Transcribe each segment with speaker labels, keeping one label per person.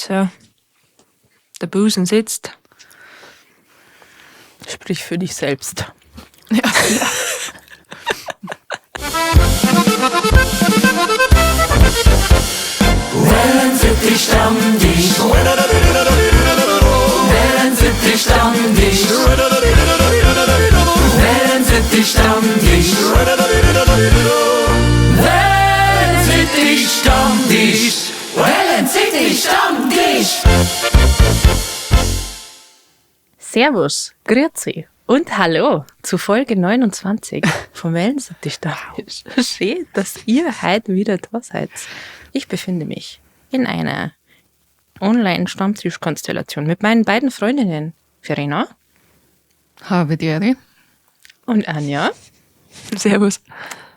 Speaker 1: So. Der Busen sitzt.
Speaker 2: Sprich für dich selbst.
Speaker 1: Ja.
Speaker 3: Wellensittich-Stammtisch. Wellensittich-Stammtisch. Wellensittich-Stammtisch. Wellensittich-Stammtisch. Wellensittich-Stammtisch.
Speaker 2: Servus, Grüezi und Hallo zu Folge 29 vom Wellensittich Stammtisch. Schön, dass ihr heute wieder da seid. Ich befinde mich in einer Online-Stammtischkonstellation mit meinen beiden Freundinnen Verena
Speaker 4: Habe die Ehre.
Speaker 2: und Anja.
Speaker 1: Servus.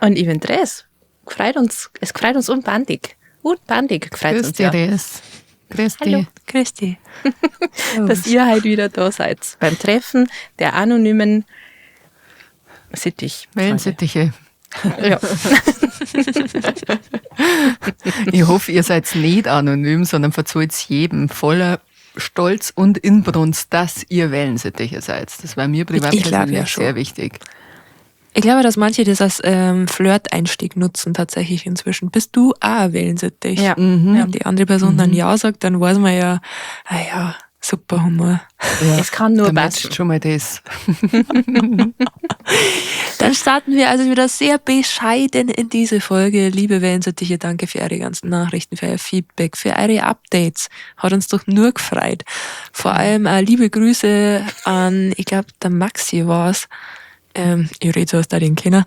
Speaker 2: Und ich bin Dres. Freut uns, es freut uns unbandig. Unbandig freut
Speaker 4: Grüß
Speaker 2: uns
Speaker 4: dich,
Speaker 2: ja,
Speaker 4: Res. Grüß
Speaker 2: Hallo.
Speaker 4: dich.
Speaker 1: Grüß dich.
Speaker 2: dass ihr heute wieder da seid beim Treffen der anonymen Sittich.
Speaker 4: Wellensittiche.
Speaker 2: Ja.
Speaker 4: Ich hoffe, ihr seid nicht anonym, sondern verzollt jedem voller Stolz und Inbrunst, dass ihr Wellensittiche seid. Das war mir privat
Speaker 1: Ich glaub ja
Speaker 4: persönlich
Speaker 1: schon.
Speaker 4: sehr wichtig.
Speaker 1: Ich glaube, dass manche das als Flirt-Einstieg nutzen tatsächlich inzwischen. Bist du auch Wellensittich?
Speaker 2: Ja.
Speaker 1: Wenn die andere Person dann Ja sagt, dann weiß man ja, ah ja, super Humor.
Speaker 4: Ja.
Speaker 2: Es kann nur
Speaker 4: Da
Speaker 2: passen.
Speaker 4: matcht schon mal das.
Speaker 1: Dann starten wir also wieder sehr bescheiden in diese Folge. Liebe Wellensittiche, danke für eure ganzen Nachrichten, für euer Feedback, für eure Updates. Hat uns doch nur gefreut. Vor allem auch liebe Grüße an, ich glaube, der Maxi war's. Ich rede so aus der den Kenner,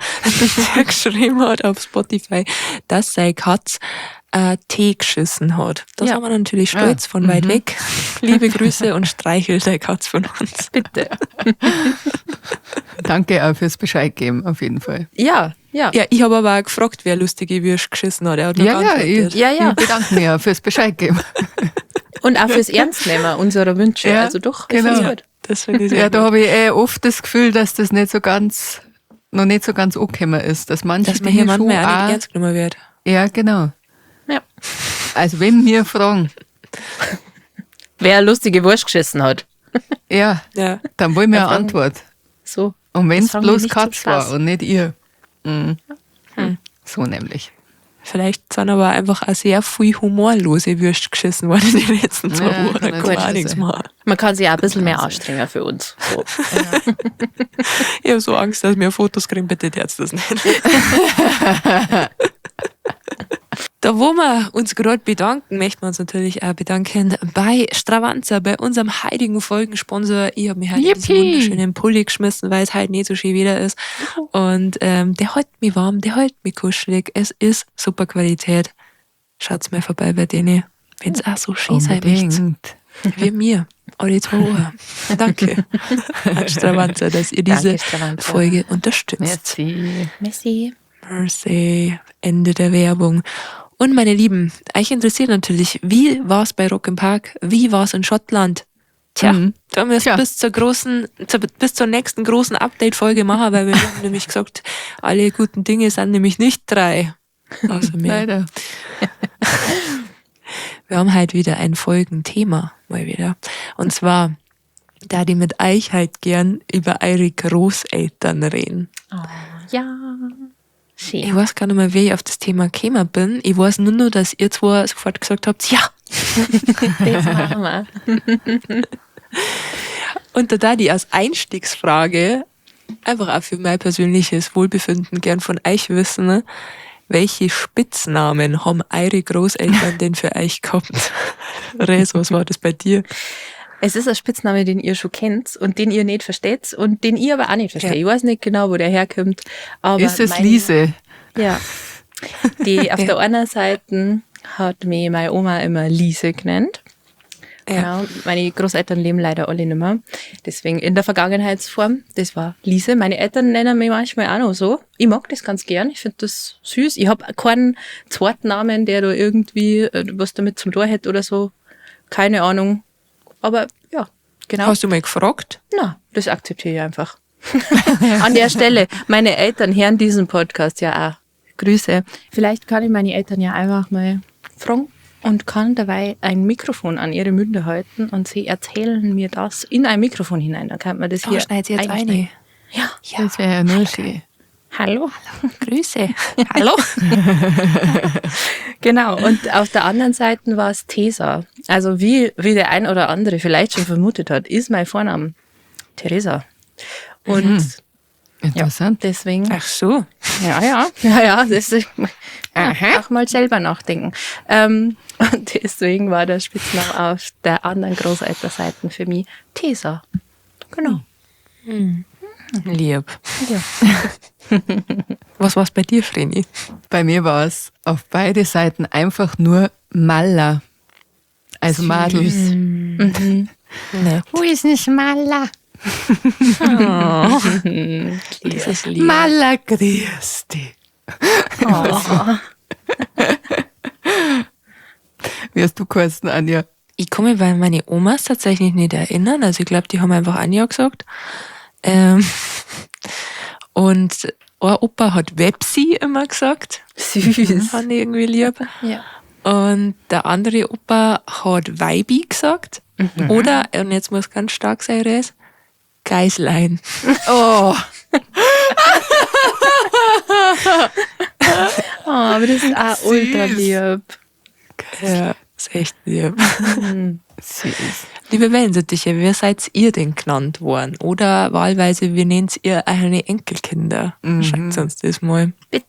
Speaker 1: der geschrieben hat auf Spotify, dass sei Katz Tee geschissen hat. Das
Speaker 2: Ja.
Speaker 1: haben wir natürlich stolz von weit weg. Liebe Grüße und streichel deine Katz von uns.
Speaker 2: Bitte.
Speaker 4: Danke auch fürs Bescheid geben, auf jeden Fall.
Speaker 2: Ja, ja.
Speaker 1: Ja, ich habe aber auch gefragt, wer lustige Würst geschissen hat. Er hat nur
Speaker 4: Ja, ja,
Speaker 1: geantwortet.
Speaker 4: ich,
Speaker 2: Ja, ja.
Speaker 4: ich bedanke mich auch fürs Bescheid geben.
Speaker 2: Und auch fürs Ernstnehmen unserer Wünsche.
Speaker 4: Ja,
Speaker 2: also doch, ich
Speaker 4: genau.
Speaker 2: find's gut.
Speaker 1: Das finde ich sehr
Speaker 4: Ja, da
Speaker 1: gut.
Speaker 4: habe ich eh oft das Gefühl, dass das nicht so ganz, noch nicht so ganz angekommen ist, dass manche
Speaker 1: Dass man hier
Speaker 4: Dinge schon
Speaker 1: manchmal auch nicht
Speaker 4: auch,
Speaker 1: ernst genommen wird.
Speaker 4: Ja, genau.
Speaker 2: Ja.
Speaker 4: Also wenn wir fragen,
Speaker 2: Wer lustige Wurst geschissen hat.
Speaker 4: ja,
Speaker 1: Ja.
Speaker 4: dann wollen wir
Speaker 2: Ja,
Speaker 4: eine
Speaker 2: fragen-
Speaker 4: Antwort.
Speaker 2: So.
Speaker 4: Und wenn
Speaker 2: Das
Speaker 4: es
Speaker 2: fragen wir
Speaker 4: bloß
Speaker 2: nicht zum
Speaker 4: Katz war
Speaker 2: Spaß.
Speaker 4: und nicht ihr. Mhm. So nämlich.
Speaker 1: Vielleicht sind aber einfach auch sehr viel humorlose Würst geschissen worden in den letzten 2
Speaker 4: Ja,
Speaker 1: Wochen. Da
Speaker 4: kann
Speaker 1: kann man
Speaker 4: natürlich
Speaker 1: auch nichts
Speaker 4: sein.
Speaker 1: machen.
Speaker 2: Man kann sich auch ein bisschen mehr anstrengen für uns. So.
Speaker 1: Ich habe so Angst, dass wir Fotos kriegen. Bitte tut's das nicht. Da, wo wir uns gerade bedanken, möchten wir uns natürlich auch bedanken bei Stravanza, bei unserem heiligen Folgensponsor. Ich habe mich heute in diesen
Speaker 4: Yippie.
Speaker 1: wunderschönen Pulli geschmissen, weil es halt nicht so schön wieder ist. Und der hält mich warm, der hält mich kuschelig. Es ist super Qualität. Schaut's mal vorbei bei denen, wenn's auch so schön sein möchte.
Speaker 4: Unbedingt.
Speaker 1: Wie mir, alle 2 Wochen. Danke an Stravanza, dass ihr diese
Speaker 2: Danke, Stravanza.
Speaker 1: Folge unterstützt.
Speaker 4: Merci.
Speaker 2: Messi.
Speaker 1: Merci. Ende der Werbung. Und meine Lieben, euch interessiert natürlich, wie war's bei Rock im Park? Wie war's in Schottland? Tja, da müssen wir
Speaker 4: Tja.
Speaker 1: bis zur nächsten großen Update-Folge machen, weil wir haben nämlich gesagt, alle guten Dinge sind nämlich nicht 3. Außer mir.
Speaker 4: Leider.
Speaker 1: Wir haben halt wieder ein Folgenthema, mal wieder. Und zwar, da die mit euch halt gern über eure Großeltern reden.
Speaker 2: Oh, ja. Schön.
Speaker 1: Ich weiß gar nicht mehr, wie ich auf das Thema gekommen bin. Ich weiß nur noch, dass ihr zwei sofort gesagt habt, ja.
Speaker 2: Das machen wir.
Speaker 1: Und da die als Einstiegsfrage einfach auch für mein persönliches Wohlbefinden gern von euch wissen, ne? Welche Spitznamen haben eure Großeltern denn für euch gehabt? Res, was war das bei dir?
Speaker 2: Es ist ein Spitzname, den ihr schon kennt und den ihr nicht versteht und den ihr aber auch nicht versteht.
Speaker 1: Ja.
Speaker 2: Ich weiß nicht genau, wo der herkommt. Aber
Speaker 4: Ist es Liese?
Speaker 2: Ja. Die auf der einen Seite hat mich meine Oma immer Liese genannt.
Speaker 1: Ja.
Speaker 2: Genau. Meine Großeltern leben leider alle nicht mehr. Deswegen in der Vergangenheitsform, das war Liese. Meine Eltern nennen mich manchmal auch noch so. Ich mag das ganz gern. Ich find das süß. Ich hab keinen zweiten Namen, der da irgendwie was damit zum Tor hätte oder so. Keine Ahnung. Aber ja, genau.
Speaker 1: Hast du mal gefragt?
Speaker 2: Na, das akzeptiere ich einfach. An der Stelle, meine Eltern hören diesen Podcast ja auch. Grüße. Vielleicht kann ich meine Eltern ja einfach mal fragen, Und kann dabei ein Mikrofon an ihre Münder halten und sie erzählen mir das in ein Mikrofon hinein. Dann kann man das
Speaker 1: Oh,
Speaker 2: hier
Speaker 1: schneid sie jetzt
Speaker 2: einschneiden.
Speaker 1: eine.
Speaker 2: Ja.
Speaker 1: Ja,
Speaker 4: Das wäre ja nur schön.
Speaker 2: Hallo.
Speaker 1: Grüße. Hallo.
Speaker 2: Genau. Und auf der anderen Seite war es Tesa. Also wie der ein oder andere vielleicht schon vermutet hat, ist mein Vorname Theresa. Und
Speaker 4: Interessant.
Speaker 2: deswegen.
Speaker 1: Ach so.
Speaker 2: Ja, ja, das ist, ja, auch mal selber nachdenken. Und deswegen war der Spitzname auf der anderen Großelternseite für mich Tesa. Genau.
Speaker 1: Lieb.
Speaker 2: Ja.
Speaker 1: Was war's bei dir, Vreni?
Speaker 4: Bei mir war es auf beide Seiten einfach nur Malla. Also Madel.
Speaker 1: Ne.
Speaker 4: Wo ist denn Malla?
Speaker 1: Das ist lieb.
Speaker 4: Malla, grüß dich.
Speaker 2: Oh.
Speaker 4: Wie hast du geheißen, Anja?
Speaker 1: Ich kann mich bei meine Omas tatsächlich nicht erinnern. Also ich glaube, die haben einfach Anja gesagt. Und ein Opa hat Websi immer gesagt.
Speaker 2: Süß.
Speaker 1: Fand ich irgendwie lieb.
Speaker 2: Ja.
Speaker 1: Und der andere Opa hat Weibi gesagt. Oder, und jetzt muss ganz stark sein, Res, Geislein.
Speaker 4: Oh,
Speaker 2: Oh, aber das ist auch ultra lieb.
Speaker 1: Ja, ist echt lieb.
Speaker 4: süß.
Speaker 1: Liebe Wellensittiche, wer seid ihr denn genannt worden? Oder wahlweise, wie nennt ihr eure Enkelkinder? Schreibt uns das mal.
Speaker 2: Bitte.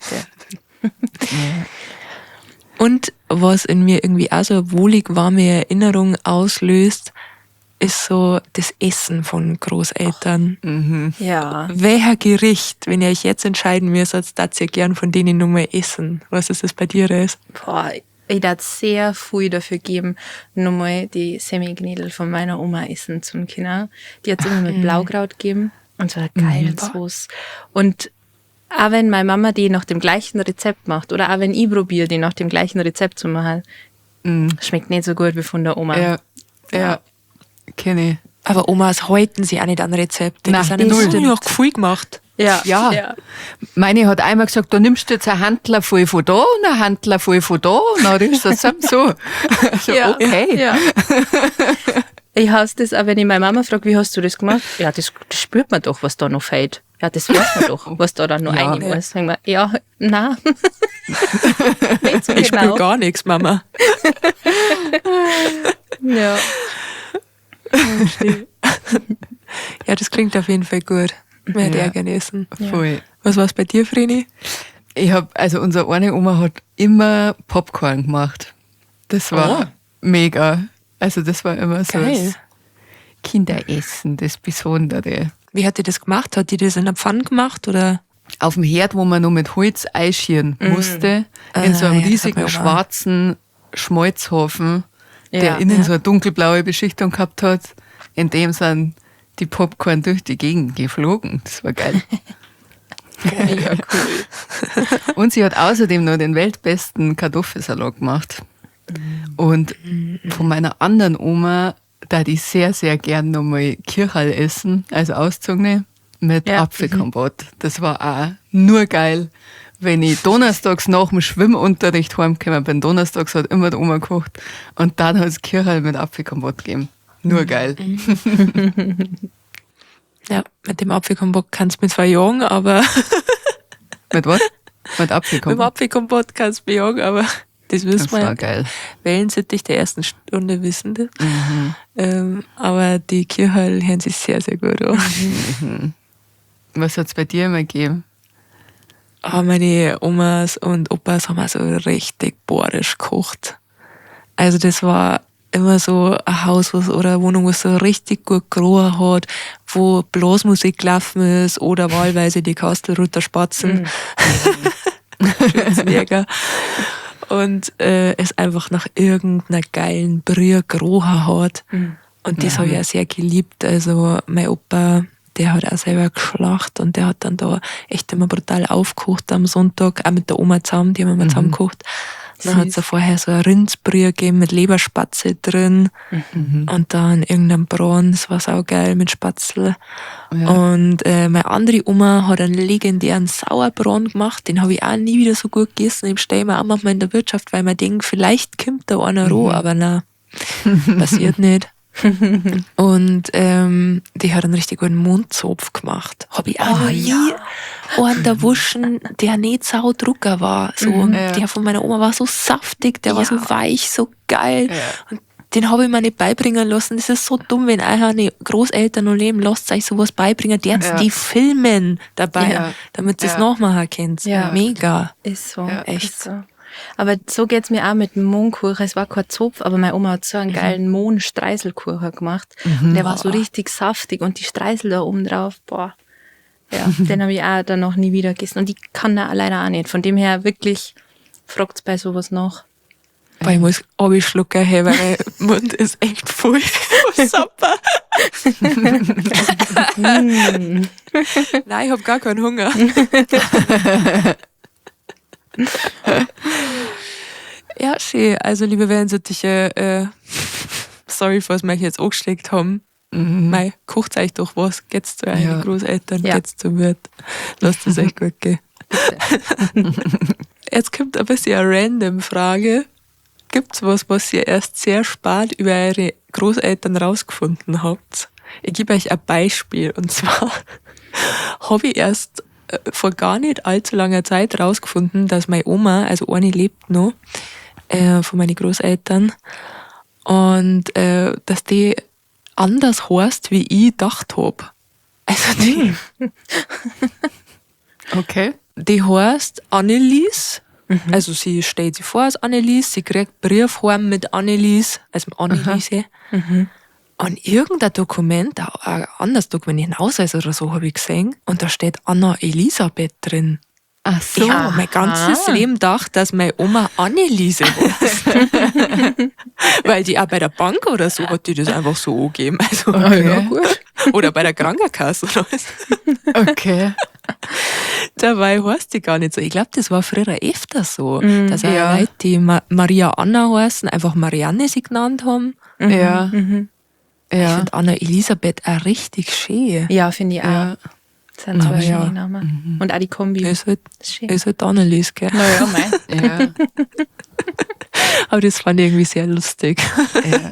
Speaker 1: Und was in mir irgendwie auch so eine wohlig warme Erinnerung auslöst, ist so das Essen von Großeltern.
Speaker 2: Ja.
Speaker 1: Welcher Gericht, wenn ihr euch jetzt entscheiden müsst, darf ihr gern von denen nur mal essen? Was ist das bei dir, Res?
Speaker 2: Boah, ich darf sehr viel dafür geben, nochmal die Semiknädel von meiner Oma essen zum Kinder. Die hat's immer mit Blaukraut gegeben und so eine geile Sauce. Und auch wenn meine Mama die nach dem gleichen Rezept macht oder auch wenn ich probiere, die nach dem gleichen Rezept zu machen, schmeckt nicht so gut wie von der Oma.
Speaker 4: Ja, ja, kenne ich.
Speaker 1: Aber Omas halten sich auch nicht an Rezepte.
Speaker 4: Nein,
Speaker 1: die sind immer
Speaker 4: null.
Speaker 1: so noch viel gemacht.
Speaker 2: Ja.
Speaker 4: Ja. Meine hat einmal gesagt, da nimmst du jetzt ein Handler voll von da und ein Handler voll von da und dann rührst du das zusammen so. So,
Speaker 2: Ja.
Speaker 4: okay.
Speaker 2: Ja. Ich hasse das auch, wenn ich meine Mama frage, wie hast du das gemacht? Ja, das spürt man doch, was da noch fehlt. Ja, das weiß man doch, was da dann noch
Speaker 4: Ja.
Speaker 2: rein muss. Sag ich mir, ja, nein. Nicht so
Speaker 1: Ich spüre
Speaker 2: genau.
Speaker 1: gar nichts, Mama.
Speaker 2: Ja.
Speaker 1: Ja, das klingt auf jeden Fall gut. Mehr
Speaker 4: Ja.
Speaker 1: ja. gerne essen.
Speaker 4: Voll.
Speaker 1: Was war's bei dir, Vreni?
Speaker 4: Also unsere eine Oma hat immer Popcorn gemacht. Das war mega. Also das war immer so
Speaker 1: Geil.
Speaker 4: das Kinderessen, das Besondere.
Speaker 1: Wie hat die das gemacht? Hat die das in der Pfanne gemacht oder?
Speaker 4: Auf dem Herd, wo man noch mit Holz einschirren musste, in so
Speaker 1: Ah,
Speaker 4: einem
Speaker 1: ja, das hat
Speaker 4: riesigen
Speaker 1: meine Oma.
Speaker 4: schwarzen Schmalzhaufen, der
Speaker 2: Ja.
Speaker 4: innen so eine dunkelblaue Beschichtung gehabt hat, in dem sind die Popcorn durch die Gegend geflogen. Das war geil.
Speaker 2: Ja, cool.
Speaker 4: Und sie hat außerdem noch den weltbesten Kartoffelsalat gemacht. Und von meiner anderen Oma, da die sehr, sehr gern nochmal Kirchhall essen, also auszogene, mit
Speaker 2: Ja.
Speaker 4: Apfelkompott. Das war auch nur geil. Wenn ich donnerstags nach dem Schwimmunterricht heimgekommen bin, donnerstags hat immer die Oma gekocht und dann hat es Kirchhall mit Apfelkompott gegeben. Nur geil.
Speaker 1: Ja, mit dem Apfelkompott kannst du mich zwar jagen, aber
Speaker 4: Mit was? Mit
Speaker 1: mit dem
Speaker 4: Apfelkompott.
Speaker 1: Apfelkompott kannst du mich jagen, aber das wissen
Speaker 4: Das
Speaker 1: wir
Speaker 4: war
Speaker 1: ja.
Speaker 4: geil.
Speaker 1: Wellensittich der ersten Stunde wissen das. Aber die Kirchhall hören sich sehr, sehr gut an.
Speaker 4: Was hat's bei dir immer gegeben?
Speaker 1: Ah, meine Omas und Opas haben auch so richtig bohrisch gekocht. Also das war immer so ein Haus was, oder eine Wohnung, was so richtig gut gerochen hat, wo Blasmusik gelaufen ist oder wahlweise die Kastelruther Spatzen. Schützenjäger. Und es einfach nach irgendeiner geilen Brühe gerochen hat. Und das habe ich auch sehr geliebt. Also mein Opa, der hat auch selber geschlacht und der hat dann da echt immer brutal aufgekocht am Sonntag, auch mit der Oma zusammen, die haben immer zusammen gekocht. Dann hat es da vorher so ein Rindsbrühe gegeben mit Leberspatze drin und dann irgendein Braten, das war saugeil mit Spatzel.
Speaker 4: Ja.
Speaker 1: Und meine andere Oma hat einen legendären Sauerbraten gemacht, den habe ich auch nie wieder so gut gegessen. Den bestelle ich mir auch manchmal in der Wirtschaft, weil man denkt, vielleicht kommt da einer roh, aber nein, passiert nicht. Und die hat einen richtig guten Mundzopf gemacht. Habe ich auch noch nie einen erwuschen, der nicht saudrucker war. So,
Speaker 4: Ja.
Speaker 1: Der von meiner Oma war so saftig, der war so weich, so geil.
Speaker 4: Ja.
Speaker 1: Und den habe ich mir nicht beibringen lassen. Das ist so dumm, wenn eure Großeltern noch leben, lasst euch sowas beibringen. Der
Speaker 4: Ja.
Speaker 1: die filmen dabei,
Speaker 4: Ja.
Speaker 1: damit ihr es
Speaker 4: Ja.
Speaker 1: nachmachen könnt.
Speaker 2: Ja.
Speaker 1: Mega.
Speaker 2: Ist so.
Speaker 4: Ja.
Speaker 1: Echt.
Speaker 2: Ist so. Aber so geht's mir auch mit dem Mohnkuchen. Es war kein Zopf, aber meine Oma hat so einen geilen Mohnstreiselkuchen gemacht. Und der war so richtig saftig und die Streisel da oben drauf, boah. Ja, den habe ich auch dann noch nie wieder gegessen. Und die kann da leider auch nicht. Von dem her wirklich fragt's bei sowas nach.
Speaker 1: Weil ich muss abschlucken, hey, weil mein Mund ist echt voll von Sapper. Nein, ich habe gar keinen Hunger. Ja, schön. Also, liebe Wellensittiche, sorry, falls wir euch jetzt angeschlägt haben. Mei, kocht euch doch was. Geht's zu euren
Speaker 4: Ja.
Speaker 1: Großeltern,
Speaker 2: Ja.
Speaker 1: geht's zum Wirt. Lasst es euch gut gehen. Jetzt kommt ein bisschen eine random Frage. Gibt's was, was ihr erst sehr spät über eure Großeltern rausgefunden habt? Ich gebe euch ein Beispiel. Und zwar habe ich erst vor gar nicht allzu langer Zeit rausgefunden, dass meine Oma, also eine lebt noch, von meinen Großeltern, und dass die anders heißt, wie ich gedacht hab. Also die,
Speaker 4: Okay.
Speaker 1: die heißt Annelies. Also sie stellt sich vor als Annelies, sie kriegt Brief heim mit Annelies, also Anneliese. Und irgendein Dokument, ein anderes Dokument, ein Ausweis oder so, habe ich gesehen. Und da steht Anna Elisabeth drin.
Speaker 4: Ach so.
Speaker 1: Ich habe mein ganzes Leben gedacht, dass meine Oma Anneliese heißt. Weil die auch bei der Bank oder so hat die das einfach so angegeben. Also,
Speaker 4: Okay.
Speaker 2: Ja, gut.
Speaker 1: Oder bei der Krankenkasse oder was.
Speaker 4: Okay.
Speaker 1: Dabei heißt die gar nicht so. Ich glaube, das war früher öfter so, dass auch
Speaker 4: Ja.
Speaker 1: Leute, die Maria Anna heißen, einfach Marianne sie genannt haben.
Speaker 4: Ja.
Speaker 1: Ich
Speaker 4: Ja.
Speaker 1: finde Anna Elisabeth auch richtig schön.
Speaker 2: Ja, finde ich auch.
Speaker 4: Ja.
Speaker 2: Das sind zwei
Speaker 1: Aber
Speaker 2: schöne
Speaker 1: ja.
Speaker 2: Namen. Und auch die Kombi.
Speaker 1: Ist halt,
Speaker 2: Ist schön.
Speaker 1: ist halt Annelies, gell?
Speaker 2: Naja, mei.
Speaker 4: Ja.
Speaker 1: Aber das fand ich irgendwie sehr lustig.
Speaker 4: Ja.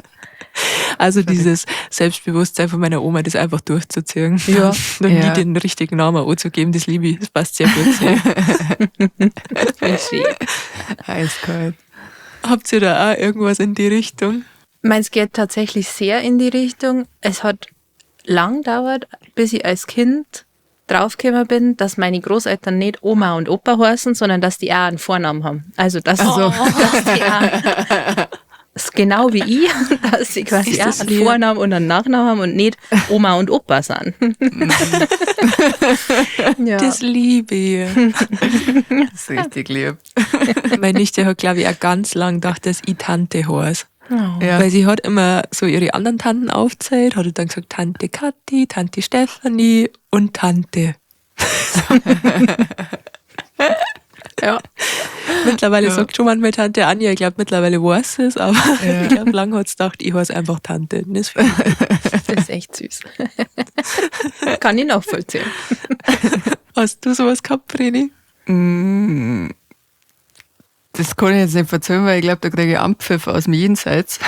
Speaker 1: Also dieses Selbstbewusstsein von meiner Oma, das einfach durchzuziehen.
Speaker 2: Ja.
Speaker 1: Und
Speaker 4: Ja.
Speaker 1: nie den richtigen Namen anzugeben, das liebe ich. Das passt sehr gut zu ihr.
Speaker 2: Schön.
Speaker 4: Eiskalt.
Speaker 1: Habt ihr da auch irgendwas in die Richtung?
Speaker 2: Meins geht tatsächlich sehr in die Richtung. Es hat lang gedauert, bis ich als Kind draufgekommen bin, dass meine Großeltern nicht Oma und Opa heißen, sondern dass die auch einen Vornamen haben. Also, dass, dass die auch, ist genau wie ich, dass sie quasi
Speaker 1: Ist
Speaker 2: auch
Speaker 1: das
Speaker 2: einen
Speaker 1: lieb.
Speaker 2: Vornamen und einen Nachnamen haben und nicht Oma und Opa sind. Ja.
Speaker 1: Das liebe ich.
Speaker 4: Das ist richtig lieb.
Speaker 1: Meine Nichte hat, glaube ich, auch ganz lang gedacht, dass ich Tante heiße.
Speaker 2: Oh.
Speaker 4: Ja.
Speaker 1: Weil sie hat immer so ihre anderen Tanten aufgezählt, hat dann gesagt Tante Kathi, Tante Stefanie und Tante.
Speaker 2: Ja.
Speaker 1: Mittlerweile
Speaker 4: Ja.
Speaker 1: sagt schon manchmal Tante Anja, ich glaube mittlerweile weiß sie es, aber
Speaker 4: Ja.
Speaker 1: ich glaube lange hat sie gedacht, ich heiße einfach Tante. Das
Speaker 2: Das ist echt süß. Kann ich nachvollziehen.
Speaker 1: Hast du sowas gehabt, Vreni?
Speaker 4: Das kann ich jetzt nicht erzählen, weil ich glaube, da kriege ich Anpfiff aus dem Jenseits.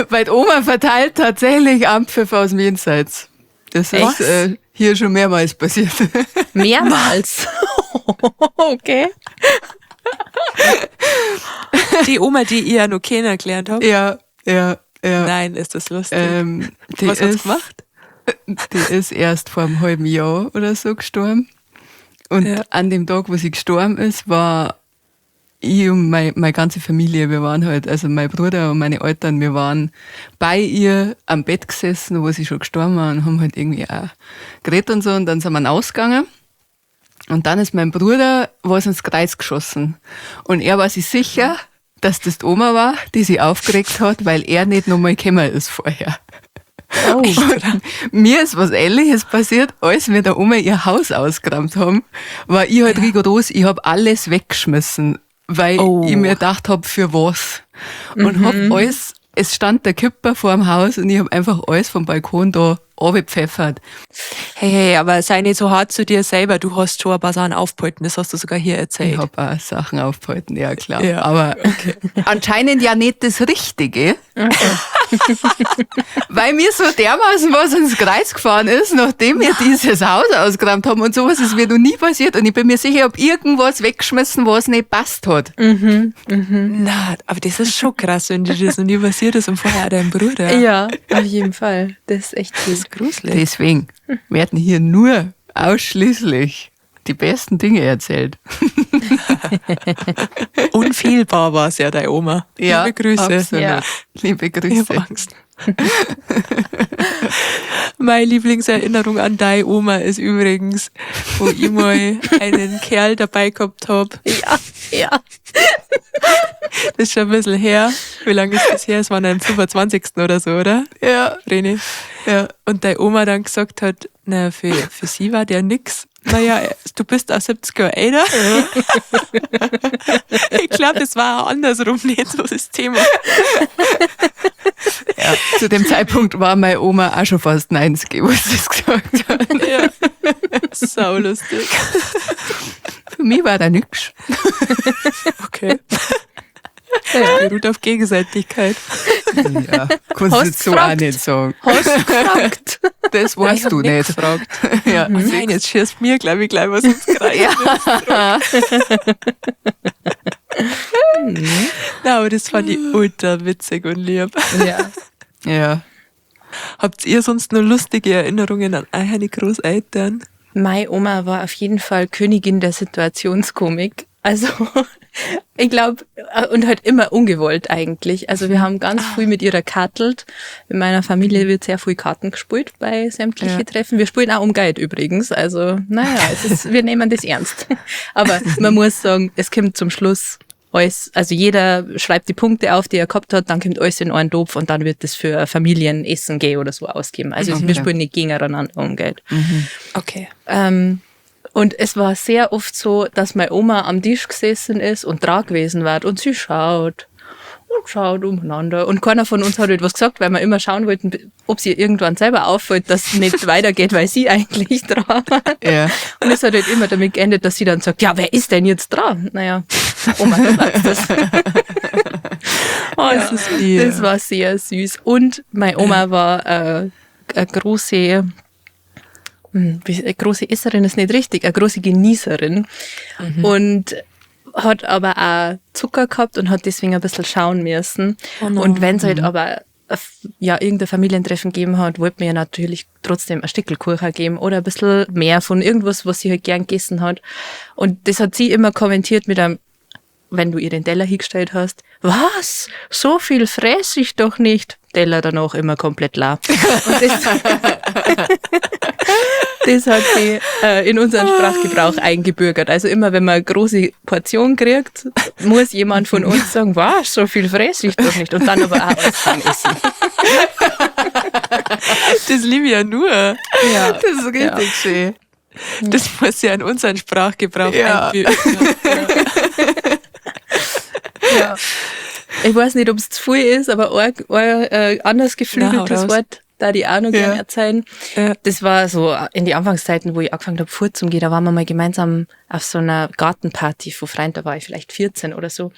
Speaker 4: Weil die Oma verteilt tatsächlich Anpfiff aus dem Jenseits. Das
Speaker 2: Echt?
Speaker 4: ist hier schon mehrmals passiert.
Speaker 2: Mehrmals. Okay.
Speaker 1: Die Oma, die ich ja noch kennengelernt habe.
Speaker 4: Ja, ja, ja.
Speaker 1: Nein, ist das lustig.
Speaker 4: Die
Speaker 1: Was hat's
Speaker 4: ist,
Speaker 1: gemacht?
Speaker 4: Die ist erst vor einem halben Jahr oder so gestorben. Und
Speaker 1: Ja.
Speaker 4: an dem Tag, wo sie gestorben ist, war ich und meine ganze Familie, wir waren halt, also mein Bruder und meine Eltern, wir waren bei ihr am Bett gesessen, wo sie schon gestorben war und haben halt irgendwie auch geredet und so. Und dann sind wir ausgegangen. Und dann ist mein Bruder was ins Kreuz geschossen. Und er war sich sicher, dass das die Oma war, die sie aufgeregt hat, weil er nicht nochmal gekommen ist vorher.
Speaker 2: Oh.
Speaker 4: Und mir ist was Ähnliches passiert, als wir da Oma ihr Haus ausgeräumt haben, war ich halt rigoros, ich hab alles weggeschmissen, weil ich mir gedacht hab, für was. Und hab alles, es stand der Kipper vor dem Haus und ich hab einfach alles vom Balkon da runtergepfeffert.
Speaker 1: Hey, hey, aber sei nicht so hart zu dir selber. Du hast schon ein paar Sachen aufgehalten, das hast du sogar hier erzählt.
Speaker 4: Ich hab auch Sachen aufgehalten, ja klar.
Speaker 1: Ja,
Speaker 4: aber anscheinend ja nicht das Richtige. Weil mir so dermaßen was ins Kreuz gefahren ist, nachdem wir dieses Haus ausgeräumt haben und sowas ist mir noch nie passiert. Und ich bin mir sicher, ich hab irgendwas weggeschmissen, was nicht passt hat.
Speaker 1: Na, aber das ist schon krass, wenn dir das noch nie passiert ist und vorher auch dein Bruder.
Speaker 2: Ja, auf jeden Fall. Das ist echt
Speaker 1: Das ist gruselig.
Speaker 4: Deswegen werden hier nur ausschließlich die besten Dinge erzählt.
Speaker 1: Unfehlbar war es ja, deine Oma. Liebe Grüße.
Speaker 4: Absolut.
Speaker 2: Ja.
Speaker 4: Liebe
Speaker 1: Ich
Speaker 4: Grüße.
Speaker 1: hab Angst. Meine Lieblingserinnerung an deine Oma ist übrigens, wo ich mal einen Kerl dabei gehabt hab.
Speaker 2: Ja, ja.
Speaker 1: Das ist schon ein bisschen her. Wie lange ist das her? Es war am 25. oder so, oder?
Speaker 4: Ja,
Speaker 1: René.
Speaker 4: ja.
Speaker 1: Und deine Oma dann gesagt hat, na, für sie war der nix. Naja, du bist auch 70 Jahre älter. Ich glaube, es war auch andersrum nicht so das Thema.
Speaker 4: Ja, zu dem Zeitpunkt war meine Oma auch schon fast 90, wo sie das gesagt hat.
Speaker 1: Ja. Sau lustig.
Speaker 4: Für mich war da nix.
Speaker 1: Okay. Beruht auf Gegenseitigkeit.
Speaker 4: Ja, kannst du
Speaker 2: Hast
Speaker 4: jetzt so auch
Speaker 2: gefragt.
Speaker 4: nicht sagen.
Speaker 2: Hast gefragt.
Speaker 4: Das weißt du nicht.
Speaker 1: Gefragt.
Speaker 4: Ja.
Speaker 1: Oh nein, jetzt schießt mir, glaube ich, gleich was ins Kreuz.
Speaker 4: Ja.
Speaker 1: Na, aber das fand ich ultra witzig und lieb.
Speaker 2: Ja.
Speaker 4: Ja.
Speaker 1: Habt ihr sonst noch lustige Erinnerungen an eure Großeltern?
Speaker 2: Meine Oma war auf jeden Fall Königin der Situationskomik. Also, ich glaube, und halt immer ungewollt eigentlich. Also wir haben ganz früh mit ihrer kartelt. In meiner Familie wird sehr früh Karten gespielt bei sämtlichen
Speaker 4: Ja.
Speaker 2: Treffen. Wir spielen auch um Geld übrigens. Also, naja, es ist, wir nehmen das ernst. Aber man muss sagen, es kommt zum Schluss alles, also jeder schreibt die Punkte auf, die er gehabt hat, dann kommt alles in einen Topf und dann wird das für Familienessen gehen oder so ausgeben. Also wir
Speaker 4: Okay.
Speaker 2: spielen nicht gegeneinander um Geld.
Speaker 1: Okay.
Speaker 2: Und es war sehr oft so, dass meine Oma am Tisch gesessen ist und dran gewesen war und sie schaut und schaut umeinander. Und keiner von uns hat etwas gesagt, weil wir immer schauen wollten, ob sie irgendwann selber auffällt, dass es nicht weitergeht, weil sie eigentlich dran war.
Speaker 4: Ja.
Speaker 2: Und es hat halt immer damit geendet, dass sie dann sagt, ja, wer ist denn jetzt dran? Naja, Oma, du weißt das.
Speaker 1: Oh, es ist lieb.
Speaker 2: Das war sehr süß. Und meine Oma war eine große, eine große Esserin ist nicht richtig, eine große Genießerin. Und hat aber auch Zucker gehabt und hat deswegen ein bisschen schauen müssen.
Speaker 1: Oh no.
Speaker 2: Und wenn es halt aber ja, irgendein Familientreffen gegeben hat, wollte man ja natürlich trotzdem ein Stückel Kuchen geben oder ein bisschen mehr von irgendwas, was sie halt gern gegessen hat. Und das hat sie immer kommentiert mit einem, wenn du ihr den Teller hingestellt hast, was? So viel fress ich doch nicht. Teller danach immer komplett leer. Und das, das hat sie in unseren Sprachgebrauch eingebürgert. Also immer, wenn man eine große Portion kriegt, muss jemand von uns sagen, was, so viel fress ich doch nicht. Und dann aber auch alles dann essen.
Speaker 1: Das liebe ich ja nur.
Speaker 2: Ja.
Speaker 4: Das ist richtig schön.
Speaker 1: Das muss ja in unseren Sprachgebrauch
Speaker 4: Ja.
Speaker 1: einführen.
Speaker 2: Ja. Ich weiß nicht, ob es zu viel ist, aber ein anders geflügeltes
Speaker 1: Na, hau raus.
Speaker 2: Wort, da die auch noch
Speaker 4: Ja.
Speaker 2: gerne erzählen.
Speaker 1: Ja.
Speaker 2: Das war so in die Anfangszeiten, wo ich angefangen habe, vorzugehen, da waren wir mal gemeinsam auf so einer Gartenparty von Freunden, da war ich vielleicht 14 oder so.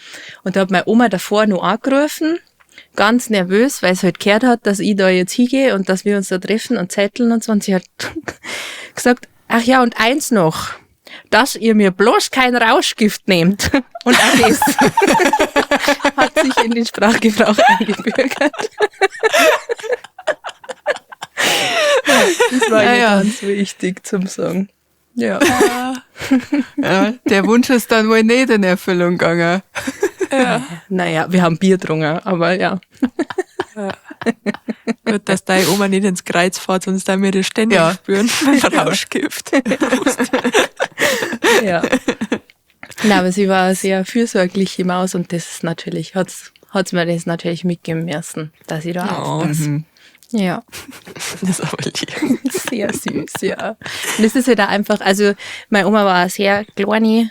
Speaker 2: Und da hat meine Oma davor noch angerufen, ganz nervös, weil sie halt gehört hat, dass ich da jetzt hingehe und dass wir uns da treffen und zetteln und so. Und sie hat gesagt, ach ja, und eins noch, dass ihr mir bloß kein Rauschgift nehmt. Und auch das hat sich in den Sprachgebrauch eingebürgert. Das war
Speaker 4: Ja,
Speaker 2: mir
Speaker 4: ja.
Speaker 2: ganz wichtig zum Sagen. Ja.
Speaker 4: Ja, der Wunsch ist dann wohl nicht in Erfüllung gegangen.
Speaker 2: Naja, wir haben Bier getrunken, aber ja.
Speaker 1: Gut, dass deine Oma nicht ins Kreuz fährt, sonst da wir das ständig
Speaker 4: Ja.
Speaker 1: spüren beim Rauschgift.
Speaker 2: Ja. Na, aber sie war eine sehr fürsorgliche Maus und das ist natürlich, hat's mir das natürlich mitgeben müssen, dass ich da
Speaker 1: Oh.
Speaker 2: aufpasse. Ja.
Speaker 1: Das ist aber lieb.
Speaker 2: Sehr süß, ja. Und es ist halt auch einfach, also meine Oma war eine sehr kleine,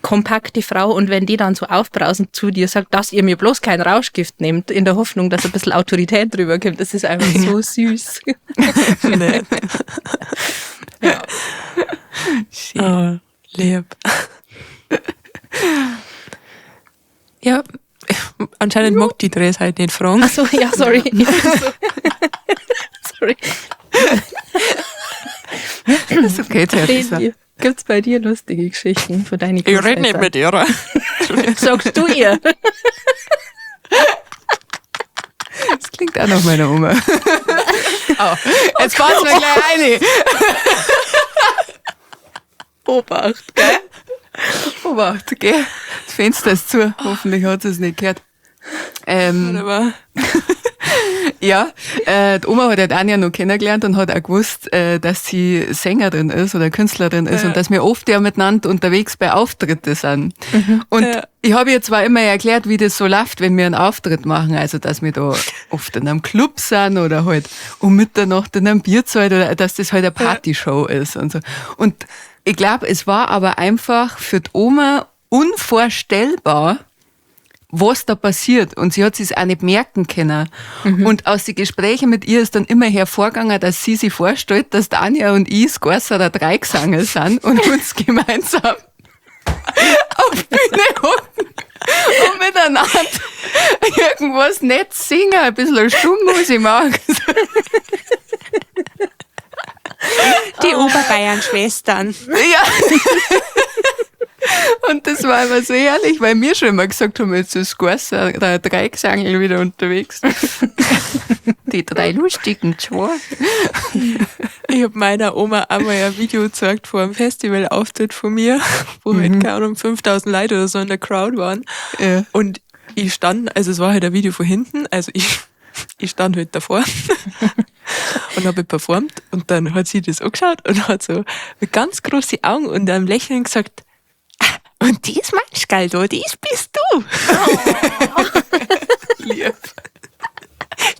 Speaker 2: kompakte Frau und wenn die dann so aufbrausend zu dir sagt, dass ihr mir bloß kein Rauschgift nehmt, in der Hoffnung, dass ein bisschen Autorität drüber kommt, das ist einfach so süß.
Speaker 1: Nett.
Speaker 2: Ja.
Speaker 4: Schön.
Speaker 1: Oh, lieb. Ja, anscheinend mag die Dress halt nicht fragen.
Speaker 2: Ach so, ja, sorry. Sorry.
Speaker 4: Das ist okay, Theresa.
Speaker 2: Gibt es bei dir lustige Geschichten von deinen
Speaker 1: Ich rede nicht mit ihr.
Speaker 2: Sagst du ihr?
Speaker 4: Das klingt auch nach meiner Oma. Oh, jetzt fahrt's mir gleich rein.
Speaker 2: Obacht, gell?
Speaker 4: Obacht, gell? Das Fenster ist zu. Hoffentlich hat sie es nicht gehört.
Speaker 1: Aber
Speaker 4: Ja, die Oma hat ja Anja noch kennengelernt und hat auch gewusst, dass sie Sängerin ist oder Künstlerin ist
Speaker 1: Ja.
Speaker 4: und dass wir oft ja miteinander unterwegs bei Auftritten sind. Und
Speaker 1: Ja.
Speaker 4: ich habe ihr zwar immer erklärt, wie das so läuft, wenn wir einen Auftritt machen, also dass wir da oft in einem Club sind oder halt um Mitternacht in einem Bierzelt oder dass das halt eine Partyshow ist und so. Und ich glaube, es war aber einfach für die Oma unvorstellbar, was da passiert. Und sie hat sich's auch nicht merken können. Und aus den Gesprächen mit ihr ist dann immer hervorgegangen, dass sie sich vorstellt, dass Tanja und ich das Gorserer Dreigesangel sind und uns gemeinsam auf die Bühne hocken und miteinander irgendwas nicht singen, ein bisschen Stummmusik machen.
Speaker 1: die Oberbayern-Schwestern.
Speaker 4: Ja. Und das war immer so herrlich, weil wir schon immer gesagt haben, jetzt ist Gorser, der Dreigesangel wieder unterwegs. Die drei lustigen zwei.
Speaker 1: Ich habe meiner Oma einmal ein Video gezeigt vor einem Festivalauftritt von mir, wo halt, keine Ahnung, 5000 Leute oder so in der Crowd waren.
Speaker 4: Ja.
Speaker 1: Und ich stand, also es war halt ein Video von hinten, also ich stand halt davor und habe performt und dann hat sie das angeschaut und hat so mit ganz großen Augen und einem Lächeln gesagt, "Ah, und das Manschgall da, das bist du."
Speaker 4: Oh. Lieb.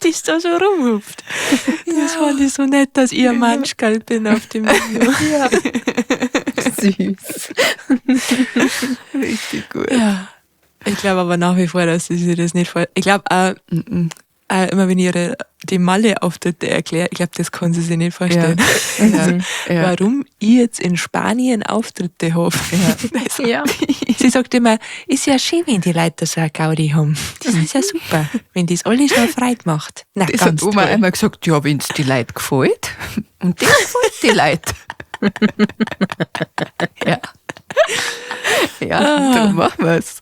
Speaker 1: Das da so rumhüpft. Das fand ich so nett, dass ich ein Manschgall bin auf dem Video.
Speaker 2: Ja. Süß.
Speaker 4: Richtig gut.
Speaker 1: Ja. Ich glaube aber nach wie vor, dass sie sich das nicht vor. Ich glaube auch, auch immer, wenn ich ihre die Malle-Auftritte erkläre, ich glaube, das kann sie sich nicht vorstellen.
Speaker 4: Ja. Ja.
Speaker 1: Warum ich jetzt in Spanien Auftritte habe. Also,
Speaker 2: Ja.
Speaker 1: Sie sagt immer, ist ja schön, wenn die Leute so eine Gaudi haben. Das ist ja super, wenn das alle so eine Freude macht. Na,
Speaker 4: Das
Speaker 1: ganz
Speaker 4: hat Oma
Speaker 1: toll.
Speaker 4: einmal gesagt, ja, wenn's die Leute gefällt. Und das gefällt die Leute. Ja. Ja, dann machen wir's.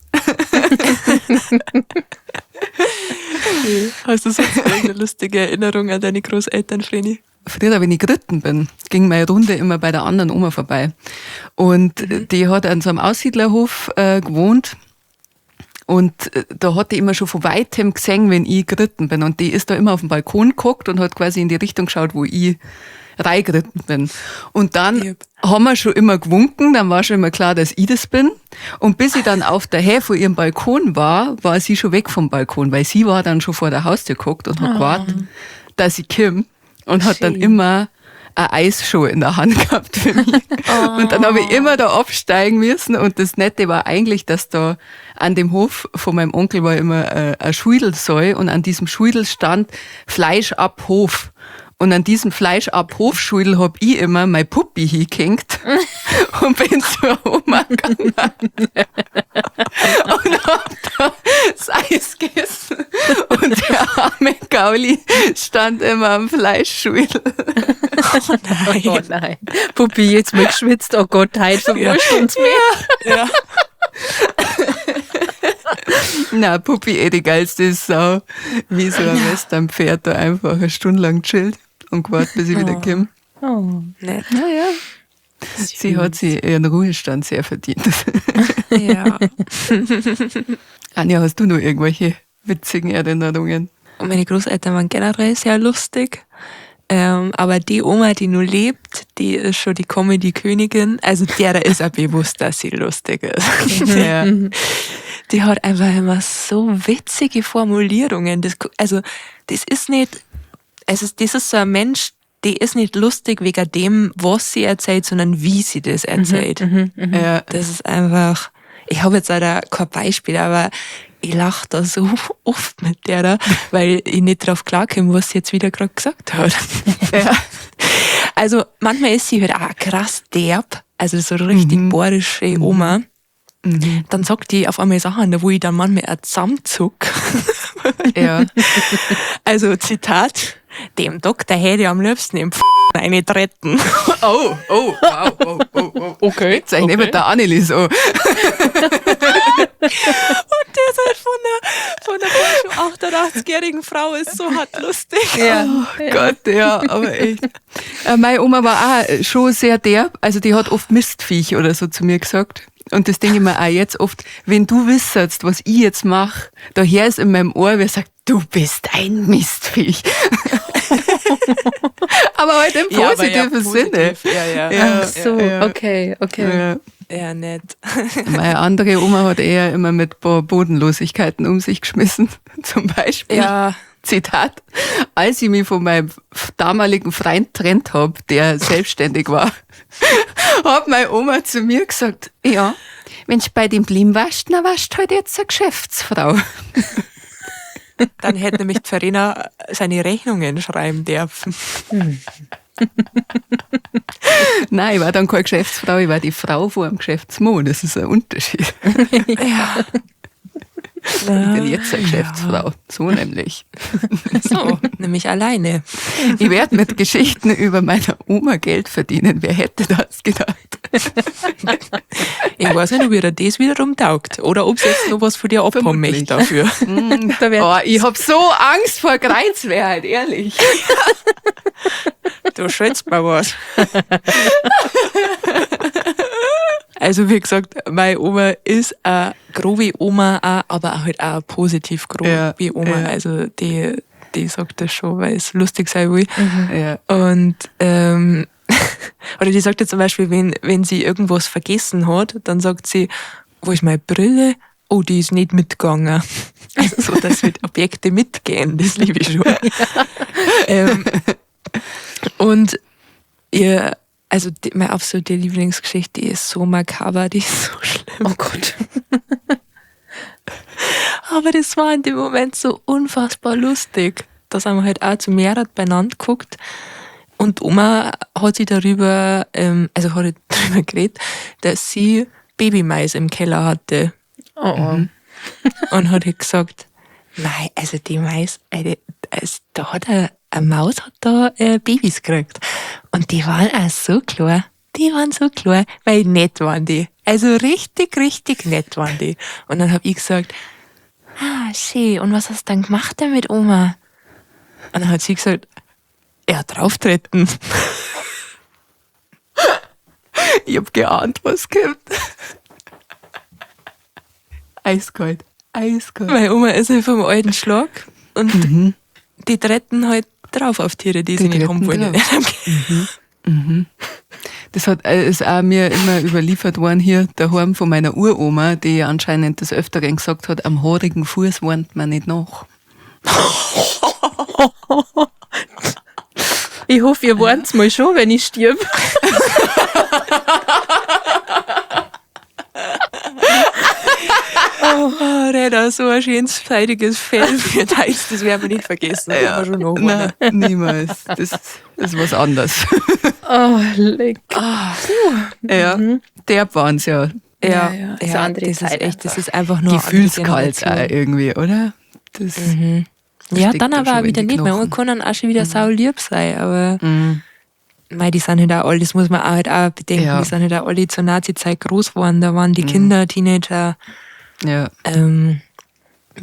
Speaker 1: Hast du sonst irgendeine lustige Erinnerung an deine Großeltern, Vreni?
Speaker 4: Früher, wenn ich geritten bin, ging meine Runde immer bei der anderen Oma vorbei. Und die hat an so einem Aussiedlerhof gewohnt. Und da hat die immer schon von weitem gesehen, wenn ich geritten bin. Und die ist da immer auf den Balkon geguckt und hat quasi in die Richtung geschaut, wo ich reingeritten bin. Und dann
Speaker 1: Lieb.
Speaker 4: haben wir schon immer gewunken, dann war schon immer klar, dass ich das bin. Und bis ich dann auf der Höhe vor ihrem Balkon war, war sie schon weg vom Balkon, weil sie war dann schon vor der Haustür geguckt und hat gewartet, dass ich komme und hat dann
Speaker 2: Schön.
Speaker 4: immer eine Eisschuh in der Hand gehabt für mich. Und dann habe ich immer da absteigen müssen. Und das Nette war eigentlich, dass da an dem Hof von meinem Onkel war immer ein Schuidelsäu und an diesem Schuidel stand Fleisch ab Hof. Und an diesem Fleisch ab Hofschuidel hab ich immer mein Puppi hingehängt und bin zur Oma gegangen und hab da das Eis gegessen. Und der arme Gauli stand immer am Fleischschuidel.
Speaker 1: Oh nein.
Speaker 2: Oh nein. Puppi, jetzt mal geschwitzt. Oh Gott, heute verwurscht uns mehr.
Speaker 1: Ja.
Speaker 4: Na, Puppi, eh die geilste Sau. Wie so ein Westernpferd da einfach eine Stunde lang chillt und gewartet, bis ich wieder komme.
Speaker 2: Oh.
Speaker 1: Nett.
Speaker 4: Naja. Sie hat sich ihren Ruhestand sehr verdient.
Speaker 1: Ja.
Speaker 4: Anja, hast du noch irgendwelche witzigen Erinnerungen?
Speaker 1: Und meine Großeltern waren generell sehr lustig. Aber die Oma, die nur lebt, die ist schon die Comedy-Königin. Also der ist auch bewusst, dass sie lustig ist.
Speaker 4: Ja.
Speaker 1: Die hat einfach immer so witzige Formulierungen. Das, also, das ist nicht Es ist, das ist so ein Mensch, die ist nicht lustig wegen dem, was sie erzählt, sondern wie sie das erzählt.
Speaker 4: Ja.
Speaker 1: Das ist einfach, ich habe jetzt leider kein Beispiel, aber ich lache da so oft mit der, da, weil ich nicht drauf klarkomme, was sie jetzt wieder gerade gesagt hat.
Speaker 4: Ja.
Speaker 1: Also manchmal ist sie halt auch krass derb, also so richtig bohrische Oma. Dann sagt die auf einmal Sachen, da wo ich dann manchmal auch zusammenzuck.
Speaker 4: Ja.
Speaker 1: Also Zitat, dem Doktor hätte ich am liebsten im eine treten.
Speaker 4: Oh, oh, wow, oh, oh, oh.
Speaker 2: Okay.
Speaker 4: Jetzt okay. Neben der Annelies an.
Speaker 1: Und das halt von der schon 88-jährigen Frau ist so hart lustig.
Speaker 2: Ja.
Speaker 4: Oh Gott, ja, aber echt. Meine Oma war auch schon sehr derb. Also die hat oft Mistviech oder so zu mir gesagt. Und das denke ich mir auch jetzt oft, wenn du wissest, was ich jetzt mache, daher ist in meinem Ohr, wer sagt, du bist ein Mistviech. Aber halt im
Speaker 1: Ja, aber ja,
Speaker 4: positiven Sinne.
Speaker 1: positiv. Ja, ja.
Speaker 4: Ja,
Speaker 2: Ach so,
Speaker 4: ja.
Speaker 2: okay, okay.
Speaker 4: Ja.
Speaker 1: Ja, nett.
Speaker 4: Meine andere Oma hat eher immer mit paar Bodenlosigkeiten um sich geschmissen. Zum Beispiel.
Speaker 1: Ja.
Speaker 4: Zitat, als ich mich von meinem damaligen Freund trennt hab, der selbstständig war, hat meine Oma zu mir gesagt, ja, wenn du bei dem blieben warst, dann warst du halt jetzt eine Geschäftsfrau.
Speaker 1: Dann hätte nämlich Verena seine Rechnungen schreiben dürfen.
Speaker 4: Nein, ich war dann keine Geschäftsfrau, ich war die Frau vor einem Geschäftsmann. Das ist ein Unterschied.
Speaker 1: Ja.
Speaker 4: Ich bin jetzt eine Geschäftsfrau. So nämlich.
Speaker 1: So, nämlich alleine.
Speaker 4: Ich werde mit Geschichten über meine Oma Geld verdienen. Wer hätte das gedacht?
Speaker 1: Ich weiß nicht, ob ihr das wiederum taugt oder ob sie jetzt noch was von dir abhaben
Speaker 4: Vermutlich.
Speaker 1: möchte dafür.
Speaker 2: Da wär,
Speaker 4: Oh, ich hab so Angst vor Grenzwerheit, ehrlich.
Speaker 1: Du schätzt mal was. Also wie gesagt, meine Oma ist eine grobe Oma, auch, aber auch halt auch eine positiv grobe
Speaker 4: Ja,
Speaker 1: Oma.
Speaker 4: ja.
Speaker 1: Also die sagt das schon, weil es lustig sein will.
Speaker 4: Ja.
Speaker 1: Und oder die sagt ja zum Beispiel, wenn sie irgendwas vergessen hat, dann sagt sie, wo ist meine Brille? Oh, die ist nicht mitgegangen. Also so, dass mit Objekte mitgehen, das liebe ich schon. Und ihr, also die, meine absolute Lieblingsgeschichte, die ist so makaber, die ist so schlimm.
Speaker 2: oh Gott.
Speaker 1: Aber das war in dem Moment so unfassbar lustig. Da sind wir halt auch zu mehreren beieinander geguckt. Und Oma hat sich darüber, also hat halt darüber geredet, dass sie Babymais im Keller hatte.
Speaker 2: Oh, oh.
Speaker 1: Und hat halt gesagt, nein, also die Mais, also da hat eine Maus hat da Babys gekriegt. Und die waren auch so klar. Die waren so klar, weil nett waren die. Also richtig, richtig nett waren die. Und dann hab ich gesagt, ah, schön, und was hast du dann gemacht damit, Oma? Und dann hat sie gesagt, ja, drauftreten.
Speaker 4: Ich hab geahnt, was kommt. Eiskalt. Eiskalt.
Speaker 1: Meine Oma ist halt vom alten Schlag und die treten halt drauf auf Tiere, die, sie nicht haben
Speaker 4: treten
Speaker 1: wollen.
Speaker 4: drauf. Das ist auch mir immer überliefert worden hier daheim von meiner Uroma, die anscheinend des Öfteren gesagt hat, am haarigen Fuß warnt man nicht nach.
Speaker 2: Ich hoffe, ihr warnt's mal schon, wenn ich stirb.
Speaker 1: Oh, Reda, so ein schönes, seidiges Fell für deins, das werden wir nicht vergessen. Das haben wir schon noch
Speaker 4: Nein, niemals. Das ist was anderes.
Speaker 2: Oh, leck.
Speaker 4: Ja, derb waren's ja.
Speaker 1: Ja,
Speaker 2: Ja, ja. Ist eine andere
Speaker 1: das ist
Speaker 2: Zeit
Speaker 1: echt, das
Speaker 2: einfach.
Speaker 1: ist einfach nur eine andere
Speaker 4: Gefühlskalt auch
Speaker 1: Generation.
Speaker 4: irgendwie, oder? Das,
Speaker 1: Ja,
Speaker 4: steckt
Speaker 1: dann
Speaker 4: da
Speaker 1: aber
Speaker 4: schon
Speaker 1: auch wieder
Speaker 4: in die
Speaker 1: nicht. Man
Speaker 4: Knochen.
Speaker 1: kann dann auch schon wieder sau lieb sein, aber mei, die sind halt auch alle, das muss man auch halt auch bedenken,
Speaker 4: Ja.
Speaker 1: die sind halt auch alle zur Nazi-Zeit groß geworden, da waren die Kinder, Teenager,
Speaker 4: Ja.